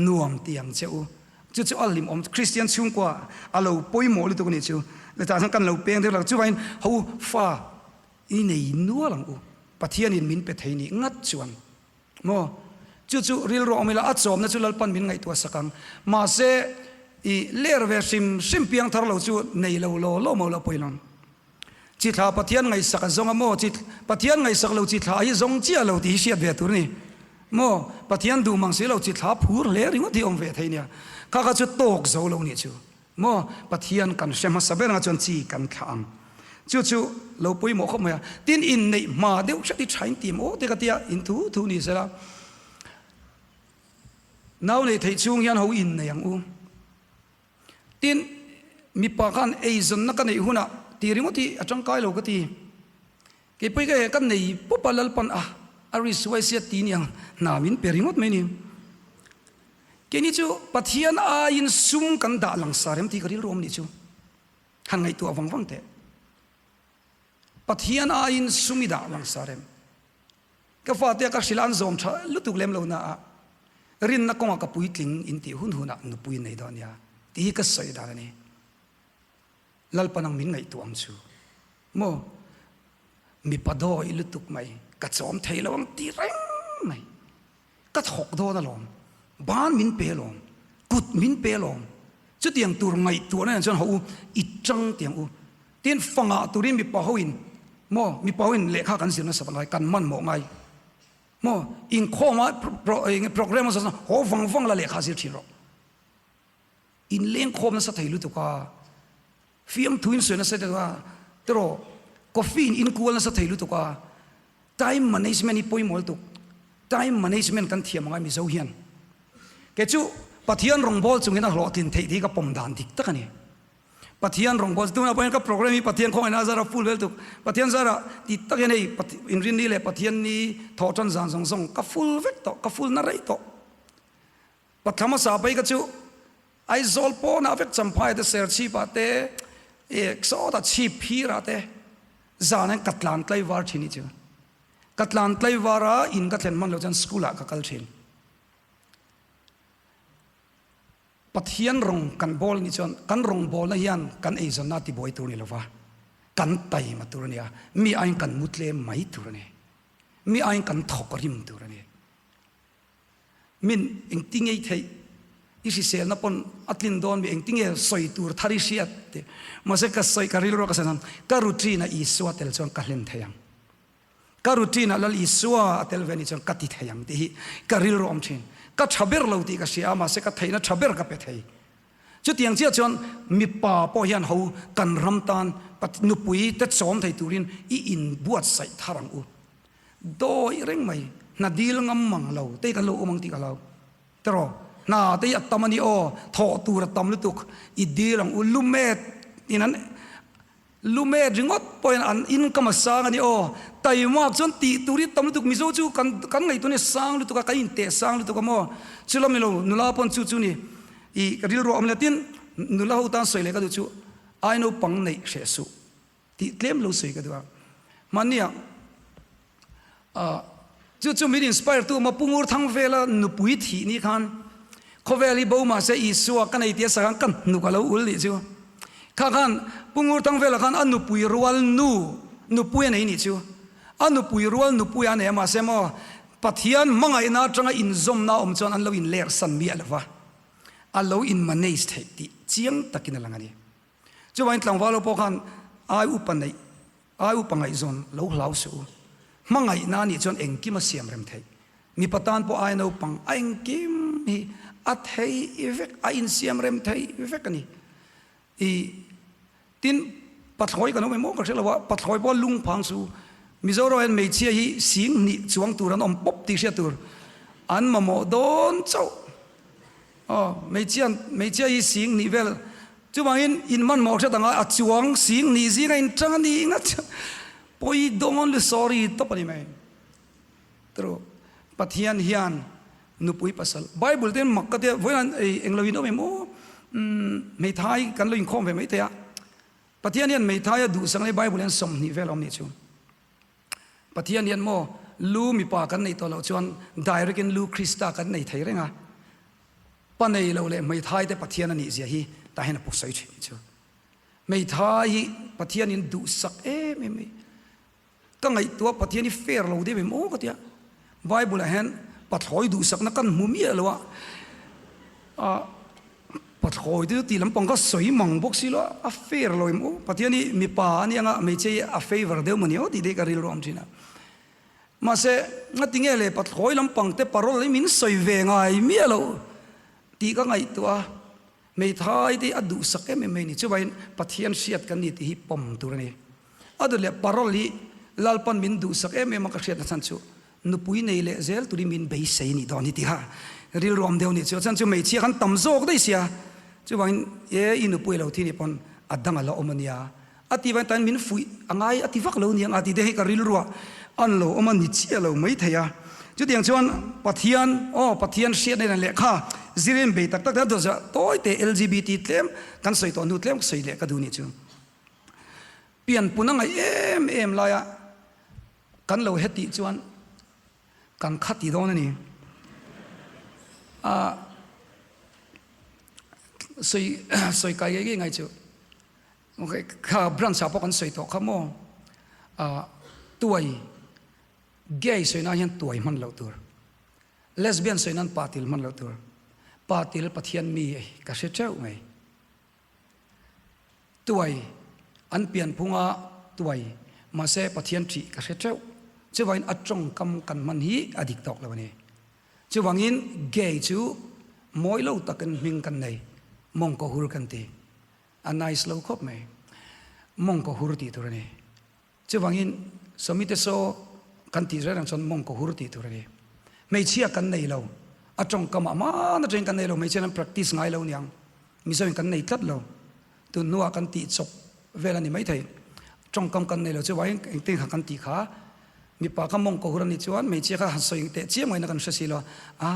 nuam ti ang che u. Chu chu a hlimawm, Kristian chhungkua a lo pawimawh lutuk a nih chu. Letah chuan kan lo peng deuh lo, chuvangin ho fa i nei nual ang u, Pathianin min pe thei nih ngat chuan. Maw? Chu chu rilru awm ila, a chawmna chu Lalpan min ngaihtuah sak ang. Mahse, i ler ve hrim hrim piang thar lo chu nei lo law law maw lo pawi lo. Chi thla Pathian ngaihsak a zawng a maw? Chi Pathian ngaihsak lo chi thla hi zawng chiah lo tih hi hriat ve tur a ni. Maw? Pathian duh mang si lo chi thla phur hle ringawt hi awm ve thei nia. Kha kha chu tawk zo lo nih chu. Maw Pathian kan hre hmasa ber anga chuan chi kan thlah ang. Chu chu lo pawimawh khawp mai a. Tin inneih hma deuh hret hi tha in ti maw te ka tia in thu thu ni sela. Nau neih theih chhung hian ho innei ang u. Tin mipa khan eizawnna ka neih hunah ti ringawt hi a tangkai lo ka ti. Keipui ka he ka nei pup a Lalpan a a ri suai sia ti ni ang hna min pe ringawt mai ni. Keini chu Pathian aiin sum kan dah langsar em tih ka rilru awm nih chu han ngaihtuah vang vang teh. Pathian aiin sum i dah langsar em? Ka fate a ka hrilh a an zawm tha lutuk lem lo na a rinna kawngah ka puitling in tih hun hunah nupui nei dawn nia tih hi ka sawi dan a ni. Lalpan ang min ngaihtuah ang chu maw? Mipa dawi lutuk mai, ka chawm thei lo ang ti reng mai. Ka thawk dawn alawm, ban min pe alawm, kut min pe alawm. Chutiang tur ngaihtuahna nen chuan ho u, i tang tiang u. Tin, fangah turin mipa hoin maw, mipa hoin lehkha kan zir nasat angai, kan hmanhmawh ngai. Maw, inkhawma programme a zawh chuan haw vang vang la lehkha zir thin rawh. In lengkhawm nasa thei lutuk a, fiamthu in sawi nasa lutuk a, tiraw coffee in inkual nasa thei lutuk a, time management hi pawimawh lutuk, time management kan thiam angai Mizo hian. Kei chu Pathian rawngbâwl chungin a hlawhtlin theih tih hi ka pawm dan dik tak a ni. Pathian rawngbâwl chu tunah pawh hian ka program hi Pathian khawngaihna a zara full vel tuk, Pathian zara ti tak hian hei Inrinni leh Pathianni thawhṭan zan zawng zawng ka full vek tawh, ka full na rei tawh. Patla hmasa phei kha chu Aizawl pawnah vek Champhai te Serchhip ah te eh sawtah chhip phir ah te zan hian ka tlan tlaivar thin hi chu. Ka tlan tlaivar a in ka thlen hman loh chuan school ah ka kal thin. Pathian rawng kan bawl nih chuan kan rawng bawlna hian kan eizawnna a tibuai tur a ni lova, kan taima tur a ni a, mi aiin kan mu tlem mai tur a ni. Mi aiin kan thawk rim tur a ni. Min engti ngei theih i hriselna pawn a tlin dawn mi engti nge sawi tur thar i hriat tih. Mahse ka sawi ka rilru ka sawi chuan ka routine-ah Isua tel chuan ka hlen thei ang. Ka routine-ah Lal Isua a tel ve anih chuan ka ti thei ang tih hi ka rilru awm thin. Ka tha ber lo tih ka hria a mahse ka theihna tha ber ka pe thei. Chutiang chiah chuan mipa pawh hian ho kan ram tan nupui te chawm thei turin i inbuatsaih thar ang u. Dawi reng mai, hna dil ngam mang lo te kan lo awm ang tih ka hlau. Tiraw, hna te hi a tam a ni aw, thawh tur a tam lutuk, i dil ang u, lumet in an lumet ringawt pawhin an income a sang a ni aw, taimak chuan tih tur hi tam lutuk, Mizo chu kan kan ngaihtuah nia sang lutuk a, kan inteh sang lutuk a maw, chu lam ni lo, nula pawn chu chu ni, i ka rilru a awm leh tin, nula ho tan sawi leh ka duh chu, ai naupang neih hreh suh. Tih tlem lo sawi ka duh a. Hmannia chu chu min inspire tu Mapu Ngur Thang vela nupui thih ni khan khawvel hi bo mahse Isua ka nei tia sa khan ka hnuk a lo ul nih chu. Kha khan Pu Ngur Thang vela khan a nupui rual nu nupui a nei nih chu. A nupui rual nupui a nei a mahse maw Pathian hmangaihna atanga inzawmna awm chuan an lo inlersan miah lova a lo in manage theih tih chiang takin a lang a ni. Chuvangin tlangval ho pawh khan ai upa neih, ai upa ngaihzawn lo hlau suh u. Hmangaihna anih chuan engkim a siam rem theih. Mipa tan pawh ai naupang a engkim hi a thei vek, a insiam rem thei vek a ni. I tin pathlawi kan awm em aw ka hre lo a, pathlawi pawh lungphang suh u. Mizoram hian hmeichhia hi sing hnih chuang tur an awm pawp tih hriat tur an mamawh dawn chauh. Aw, hmeichhia, hmeichhia hi sing hnih vel Chuvangin in hmanhmawh hriat anga a chuang sing nih zing a inchang a ni ngat pawi dawn lu sorry tawp a ni mai. Tru Pathian hian nupui pasal Bible te mak ka tia vawiin ei englo in awm em aw umm hmeithai kan lo inkhawm ve mai thei a Pathian hian hmeithai a duhsak leh Bible hian 20 vel a awm nih chu Pathian hian maw lu mipa kan neih tawh loh chuan direct in lu Krista kan nei thei reng a. Pa nei lo leh hmeithai te Pathian a nih zia hi tah hian a pawh sawi thin chu. Hmeithai hi Pathian in duhsak em em mai. Ka ngaihtuah Pathian hi fair lo deuh em aw ka tia. Bible ah hian pathlawi duhsakna kan hmu miah lo a. Ah pathlawi te chu tih lampang ka sawi mang bawk si lo a, a fair lo em aw. Pathian hi mipa a nia nga hmeichhia hi a favour deuh mawni aw tih te hi ka rilru a awm thin a. Mahse, ngati nge le pathlawi lampang te parole hi min sawi ve ngai miah lo tih ka ngaihtuah a, hmeithai te hi a duhsak em em mai a ni. Chuvangin Pathian hriat kan ni tih hi pawm tur a ni. A dawt leh parole hi Lalpan min duhsak em em a ka hriatna chhan chu nupui nei leh zel turin min beisei nih dawn hi tih kha rilru awm deuh a nih chu. A chhan chu hmeichhia khan tam zawk daih sia. Chuvangin e i nupui a lo thi nih pawn a dang a la awm a nia. A ti vang tan min fuih a ngai a ti vak lo niang a ti te hei ka rilruah an lo awm a ni chiah lo mai thei a. Chutiang chuan Pathian aw Pathian hriatna hian lehkha zirin bei tak tak te a dawt tawi te LGBT tlem kan sawi tawh hnu tlem ka sawi leh ka duh nih chu. Pianpun a ngaih em em laia kan lo hetih chuan kan kha ti dawn a ni. A sawi sawi kai ngei ngei ngai chu. Kha branch ah pawh kan sawi tawh kha maw ah tuai gay sawi nan hian tuai hman loh tur lesbian sawi nan patil hman loh tur patil Pathian mi ka hre teuh mai tuai an pian phunga tuai mahse Pathian thih ka hre teuh chuvangin a tawngkam kan hman hi a dik tawk lo a ni chuvangin gay chu mawi lo takin hming kan nei mawngkaw hur kan ti. A nice lo khawp mai. Mawngkaw hur tih tur a ni. Chuvangin sawmite saw kan tih reng reng chuan mawngkaw hur tih tur a ni. Hmeichhia kan nei lo. A tawngkam ah hmaan atangin kan nei lo. Hmeichhia an practice ngai lo niang. Mizoin kan nei tlat lo. Tun hnuah kan tih chawp vel a ni maithei. Tawngkam kan nei lo. Chuvangin engtin kha kan tih kha mipa kha mawngkaw hur a nih chuan hmeichhia kha han sawi teh chiam ngaihna kan hre si lo. A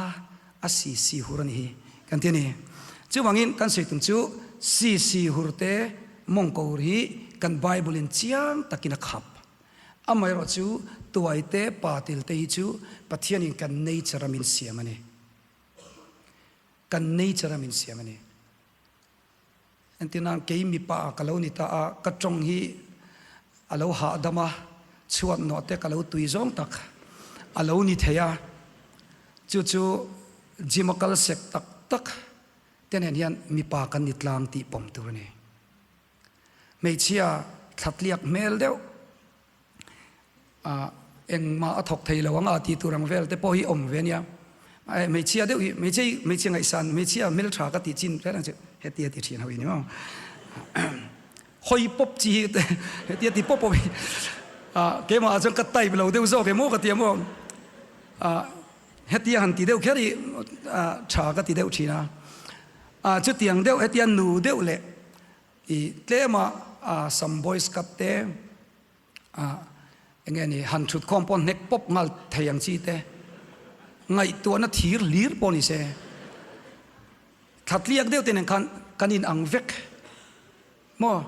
A si si hur a ni hi kan ti a ni. Chuvangin kan sawi tum chu si si hur te mawngkaw hur hi kan Bible in chiang takin a khap. Amaherawh chu tuai te pa til te hi chu Pathian in kan nature a min siam a ni. Kan nature a min siam a ni. Entirnan kei mipa ka lo ni ta a, ka tawng hi a lo hahdam a, chhuat nawh te ka lo tui zawng tak. A lo ni thei a, chu chu gym a kal sek tak tak te nen hian mipa kan ni tlang tih pawm tur a ni. Hmeichhia thlatliak hmel deuh ah engmah a thawk thei lo ang a tih tur ang vel te pawh hi awm ve nia. Hmeichhia deuh hi hmeichhia hi hmeichhia ngaihsan hmeichhia hmeltha ka tih chin reng chu heti a ti thin ho hi ni maw. Hawi pawp chi hi heti a ti pawp pawp hi ah keimah ah chuan ka type lo deuh zawk emaw ka ti a maw ah hetia han ti deuh kher hi ah tha ka ti deuh thin a ah chutiang deuh hetia nu deuh leh ih tlema ah sam boys cut te ah eng nge ni han thut khawm pawh hnek pawp nghal thei ang chi te ngaihtuahna thir hlir pawh ni se Thlatliak deuh te nen khan kan in ang vek maw?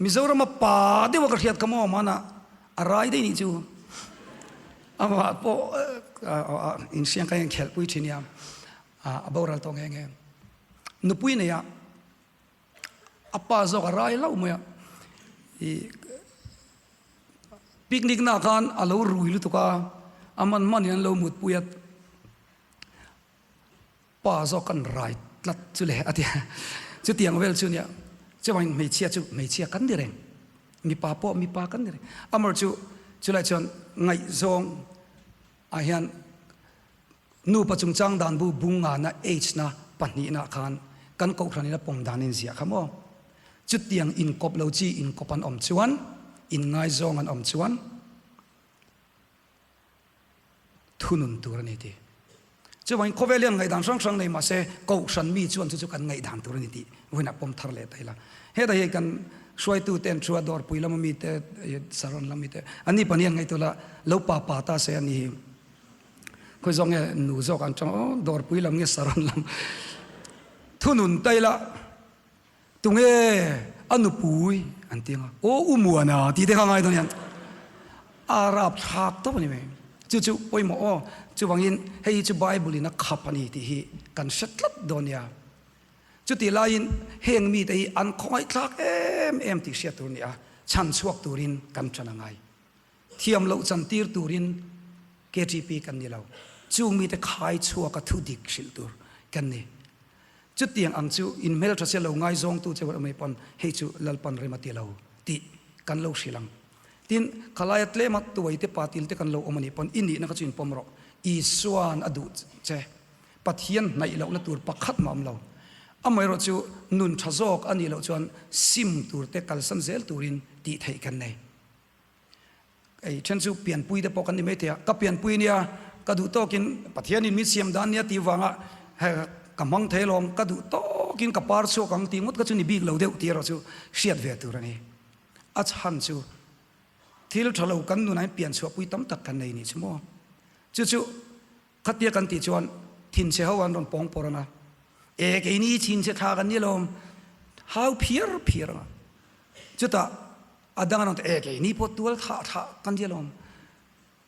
Mizorama pa deuh a ka hriat kha maw hmana a rai daih nih chu amah pawh inhriang kha hian khelhpui thin nia a boral tawh nghe nghe. Nupui nei a a pa zawk a rai hlauh mai a ih picnic na khan a lo rui lutuk a a man man in an lo mutpui a. Pa zawk kan rai tlat chu le a ti a. Chutiang vel chu nia, chuvangin hmeichhia chu hmeichhia kan ni reng, mipa pawh mipa kan ni reng. Amar chu chulai chuan ngaihzawng ah hian nupa chungchang dan bu bungana age na pahnihna khan kan kohhran in a pawm dan in ziah kha maw. Chutiang inkawp lo chi inkawp an awm chuan, inngaizawng an awm chuan, thunun tur a ni tih. Chuvangin khawvel hian ngaihdan hrang hrang nei mahse kohhran mi chuan chu chu kan ngaihdan tur a ni tih vawiinah pawm thar leh ta ila. Hetah hian kan hruaitu te an thu a, dawrpui lama mi te, Saron lam mi te, an ni pahnih an ngaihtuah la, lo pa pa ta se a ni hi. Khawi zawk nge nu zawk an chang aw, dawrpui lam nge Saron lam. Thunun ta ila. Tunge a nupui an ti anga, aw u Muana tih te kha ngai dawn hian a rap thlak tawp a ni mai. Chu chu pawimawh aw, chuvangin hei hi chu Bible in a khap a ni tih hi kan hre tlat dawn nia. Chutih laiin heng mite hi an khawngaihthlak em em tih hriat tur a ni a, chhan chhuak turin kan ṭan a ngai. Thiam loh chantir turin KTP kan ni lo, chung mite khai chhuaka thu dik hrilh tur kan ni. Chutiang ang chu in hmeltha sia lo ngaizawngtu che rawh mai pawn hei chu Lalpan rem a ti lo tih kan lo hrilh ang. Tin, khalaia tlema tuai te patil te kan lo awm a nih pawn i nihna kha chu in pawm rawh. Isua'n a duh che. Pathian hnaih lohna tur pakhat mah awm lo. Amaherawh chu nun tha zawk a nih loh chuan sim tur te kalsan zel turin tih theih kan nei. Ei then chu pianpui te pawh kan ni mai thei a, ka pianpui nia ka duh tawkin Pathianin min siam dan nia tih vanga ka hmang thei alawm, ka duh tawkin ka par chhuak ang tih ngawt kha chu ni bik lo deuh tih erawh chu hriat ve tur a ni. A chhan chu thil tha lo kan nunah hian pian chhuahpui tam tak kan nei nih chu maw. Chu chu khatia kan tih chuan thinchhe ho an rawn pawng pawr ang a, e keini thinchhe thla kan ni alawm hau phiar phiar ang a, chutah A dang an rawn ti, E keini pawh tual thah thah kan ni alawm,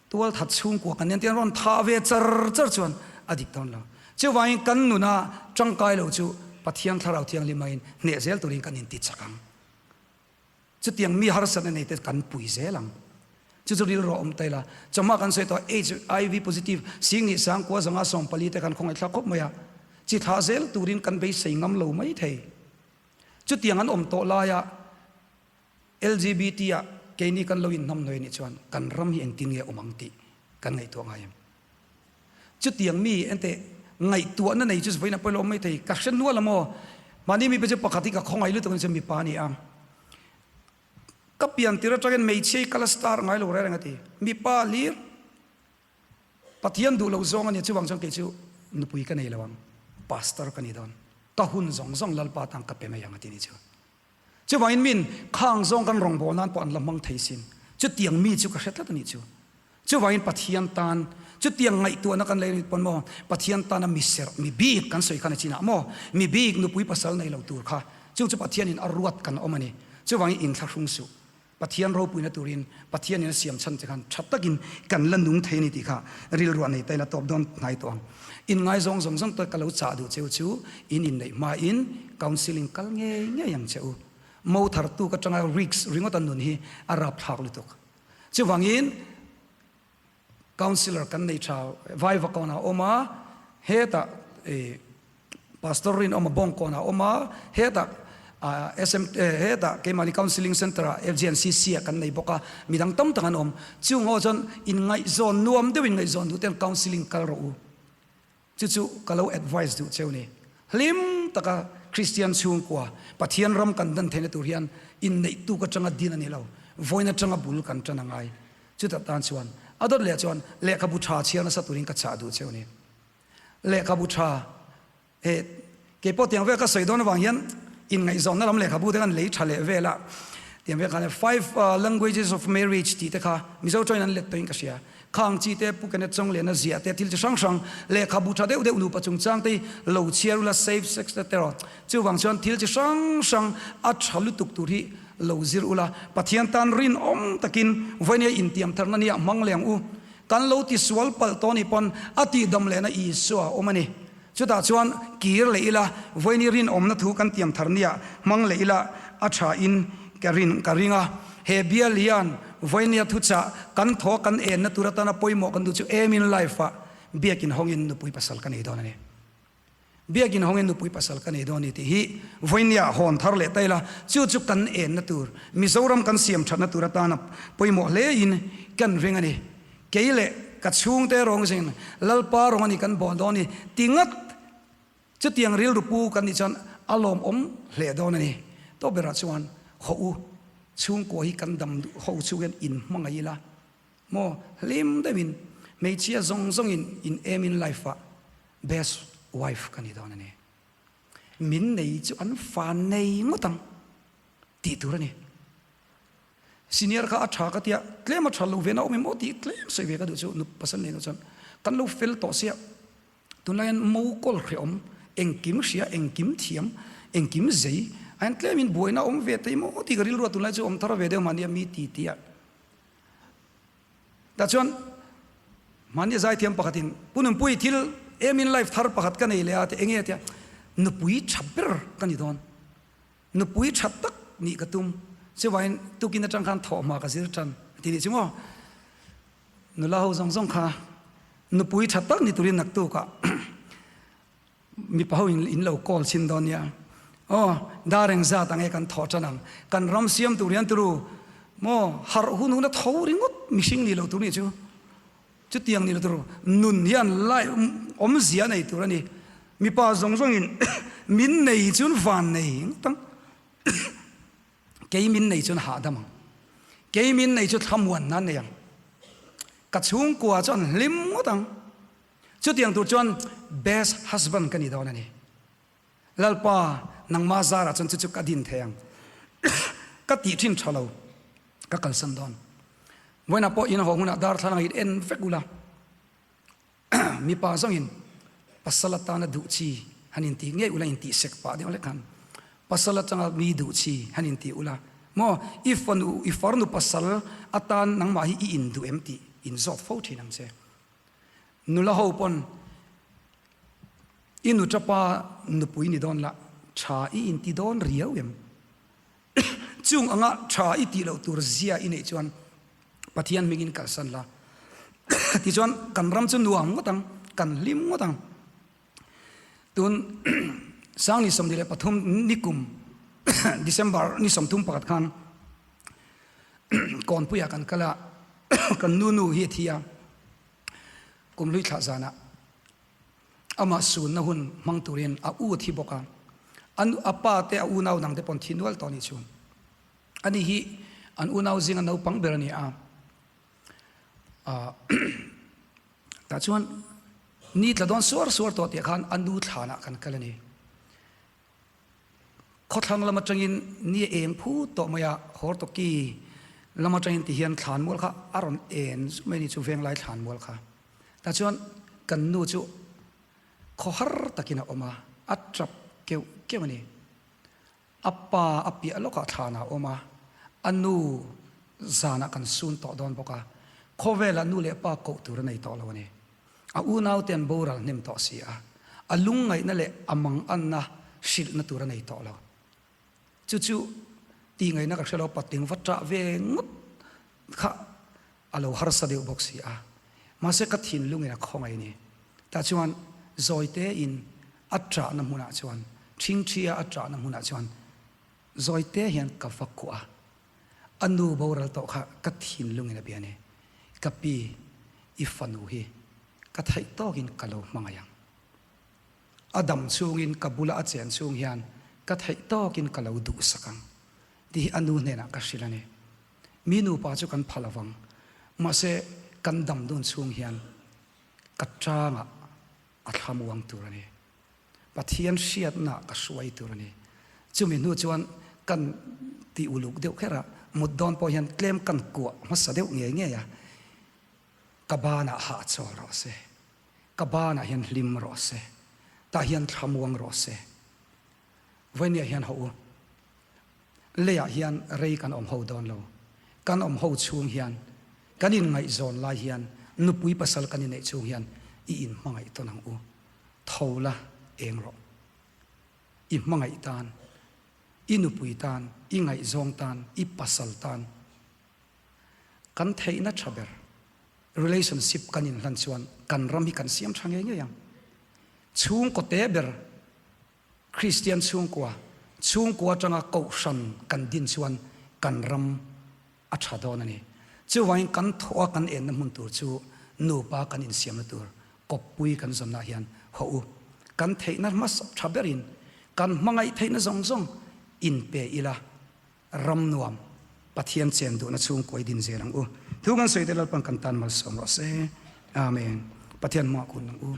tual that chhungkua kan ni an ti, an rawn thah ve char char chuan a dik dawn lo. Chuvangin kan nuna tangkai lo chu Pathian Thlarau Thianghlim aiin hneh zel turin kan inti chak ang. Chutiang mi harsatna nei te kan pui zel ang. Chu chu rilru a awm ta ila. Chawhma kan sawi tawh HIV positive singnih sangkua zanga 40 te kan khawngaihthlak khawp mai a, chi thlah zel turin kan beisei ngam lo mai thei. Chutiang an awm tawh laia LGBT ah keini kan lo inhnamhnawih anih chuan kan ram hi engtin nge awm ang tih kan ngaihtuah ngai em? Chutiang mi ente ngaihtuahna nei chu vawiin a pawilo awm mai thei, ka hre nual a maw? Mahni mipa chu pakhat hi ka khawngaih lutuk anih chuan mipa a ni a, ka pian tir atangin hmeichhia hi ka la star ngai lo reng a ti, mipa hlir Pathian duh lo zawng a nia chuvang chuan kei chu nupui ka nei lo ang, pastor ka ni dawn, ka hun zawng zawng Lalpa tan ka pe mai ang a ti ni chu. Chuvangin min khang zawng kan rawngbâwl nan pawh an la hmang thei sin. Chutiang mi chu ka hre tlat a nih chu. Chuvangin Pathian tan chutiang ngaihtuahna kan lei pawn maw, Pathian tana mi serh, mi bik kan sawi khan a chinah maw, mi bik nupui pasal nei lo tur kha, chung chu Pathianin a ruat kan awm a ni. Chuvangin inthlahrung suh. Pathian ropuina turin Pathianin a siam chhan che khan tha takin kan la nung thei a ni tih kha rilruah nei ta ila tawp dawn hnai tawh ang. Inngaizawng zawng zawng te ka lo chah duh cheu chu in inneih hmain counselling kal ngei ngei ang che u. Mo thar tuk atanga risk ringawt a nun hi a rapthlak lutuk. Chuvangin. Councillor kan nei tha Vaivakawn ah a awm a, hetah ih Pastor Rinawma Bawngkawn ah a awm a, hetah SM hetah keimahni Counselling Centre ah FGNCC ah kan nei bawk a, midang tam tak an awm. Chung ho chuan inngaihzawn nuam deuh inngaihzawn duh ten counselling kal rawh u. Chu chu ka lo advice duh cheu ni. Hlim taka Kristian chhungkua Pathian ram kan dan theihna tur hian inneih tuk atanga din a ni lo, vawiin atanga bul kan tan a ngai. Chutah tan chuan a dawt leh chuan lehkhabu tha chhiar nasa turin ka chah duh cheu ni. Lehkhabu tha he keipawh tiang vel ka sawi dawn avang hian inngaihzawnna lam lehkhabu te khan lei tha leh vel a, tiang vel khan Five Languages of Marriage tih te kha Mizo tawngin an let tawhin ka hria. Khang chi te, Pu Kenneth Chawngliana ziah te, thil chi hrang hrang, lehkhabu tha deuh deuh nupa chungchang te hi lo chhiar ula, safe sex te erawh chuvang chuan thil chi hrang hrang a tha lutuk tur hi lo zir ula, Pathian tan rinawm takin vawinia intiam tharna nia hmang leh ang u. Kan lo ti sual palh tawh ni pawn a tihdam lehna Isua a awm a ni. Chutah chuan kir leh ila, vawiini rinawmna thu kan tiam thar nia hmang leh ila a tha in ka rin ka ring a. He bial hian vawinia thuchah kan thaw kan enna tur atana pawimawh kan duh chu aim in life ah biakin hawngin nupui pasal ka nei dawn a ni. Biakin hawngin nupui pasal ka nei dawn a ni tih hi vawinia hawn thar leh ta ila chu chu kan enna tur Mizoram kan siam thatna tur atana pawimawh hle in kan ring a ni. Kei leh ka chhungte rawng zin Lalpa rawng a ni kan bawn dawn ni ti ngat chutiang rilru pu kan nih chuan a lawmawm hle dawn a ni. Tawp berah chuan haw u chhungkua hi kan dam duh ho chhung hian in hmangaih ila maw hlim deuhin hmeichhia zawng zawngin in aim in life ah best wife ka ni dawn a ni. Min nei chu an fa nei ngawt ang tih tur a ni. Senior kha a tha ka tia, tlem a tha lo ve na awm em aw tih tlem sawi ve ka duh chu nu pasal nei loh chuan kan lo fel tawh sia, tunlai hian mo kawl hrehawm, engkim hria, engkim thiam, engkim zei a hian tlem in buaina awm ve thei maw tih ka rilru a tunlai chu awm thar ve deuh mahnia mi ti ti a. Tah chuan mahni zaithiam pakhatin Pu Nunpui thil aim in life thar pakhat ka nei leh a ti enge a tia, nupui tha ber ka ni dawn. Nupui tha tak nih ka tum. Chuvain tukin atang khan thawhhma ka zir tan a ti nih chu maw. Nula ho zawng zawng kha nupui tha tak ni turin naktukah mipa ho in in lo call chhin dawn nia. Aw dar eng zat ang e kan thawh tan ang. Kan ram siam tur hian turu maw harh hun hun a tho ringawt mihring ni lo tur nih chu. Chutiang ni lo tur nun hian lai awmzia nei tur a ni. Mipa zawng zawngin min nei chuan van nei ngawt ang. Kei min nei chuan hahdam ang. Kei min nei chu thlamuanna an nei ang. Ka chhungkua chu an hlim ngawt ang. Chutiang tur chuan best husband ka ni dawn a ni. Lalpa, nangmah zarah chuan chu chu ka din thei ang. Ka tih thin tha lo, ka kalsan dawn. Vawiinah pawh in haw hunah darthlalang in en vek ula, mipa zawngin pasal atana duh chi han intih ngei ula, intih sek pah deuh lek khan pasal atanga mi duh chi han intih ula, maw i fanu, i farnu pasal atan nangmah hi i induh em tih inzawt fo thin ang che. Nula ho pawn I nu tapa nupui ni dawn la, tha i inti dawn riau em? Chung anga tha i tih loh tur zia i neih chuan Pathian hmingin kalsan la. Tichuan kan ram chu nuam ngawt ang, kan hlim ngawt ang. Tun Sangni 23 nikum December ni 31 khan Kawnpuiah kan kal a, kan nu nu hi a thi a, Kumhlui thlah zanah amah sunna hun hmang turin a u a thi bawk a, a nu a pa te a unau dang te pawh an thi nual tawh a nih chu. Ani hi an unau zinga naupang ber a ni a, tah chuan ni tla dawn suar suar tawh tih khan a nu thlanah kan kal a ni. Khawthlang lam atangin ni a eng phut tawh mai a, Hortoki lam atangin ti hian thlanmual kha a rawn en zuk mai a ni chu Venglai thlanmual kha. Tah chuan kan nu chu khawhar takin a awm a, a tap keuh keuh a ni. A pa a piah lawkah thlanah a awm a, a nu zanah kan sun tawh dawn bawk a, khawvelah nu leh pa koh tur a nei tawh lo a ni. A unaute an boral hnem tawh si a, a lungngaihna leh a manganna hrilhna tur a nei tawh lo. Chu chu tihngaihna ka hre lo, patling va ṭah ve ngawt kha a lo harsa deuh bawk si a. Mahse ka thinlungin a khawngaih a ni. Tah chuan zawite in a ṭahna hmunah chuan, ṭhingṭhia a ṭahna hmunah chuan zawite hian ka va kuah a. A nu boral tawh kha ka thinlungin a bia a ni. Ka pi, i fanu hi ka theih tawkin ka lo hmangaih ang. A dam chhungin ka bula a chen chhung hian ka theih tawkin ka lo duhsak ang tih hi a nu hnenah ka hrilh a ni. Mi nupa chu kan phal avang. Mahse, kan dam dun chhung hian ka tangah a thlamuang tur a ni. Pathian hriatna ka hruai tur a ni. Chumi hnu chuan kan ti uluk deuh kher a, mut dawn pawh hian tlem kan kuah hmasa deuh ngei ngei a, ka banah hahchawl rawh se, ka banah hian hlim rawh se, tah hian thlamuang rawh se. Vawinia hian hawh u. Leiah hian rei kan awm ho dawn lo. Kan awm ho chhung hian, kan inngaihzawn lai hian, nupui pasal kan inneih chhung hian i inhmangaih tawn ang u. Tho la eng rawh. I hmangaih tan, i nupui tan, i ngaihzawng tan, i pasal tan kan theihna tha ber relationship kan inhlan chuan kan ram hi kan siam tha ngei ngei ang. Chhungkaw te ber Kristian chhungkua, chhungkua atanga kohhran kan din chuan kan ram a tha dawn a ni. Chuvangin kan thawh a kan enna hmun tur chu nupa kan insiamna tur kawppui kan zawnah hian haw u. Kan theihna hmasa tha berin kan hmangaih theihna zawng zawng inpe ila ram nuam Pathian chen duhna chhungkua i din zel ang u. Thu kan sawi te Lalpan kan tan malsawm rawh se. Amen. Pathian hmuah kun ang u.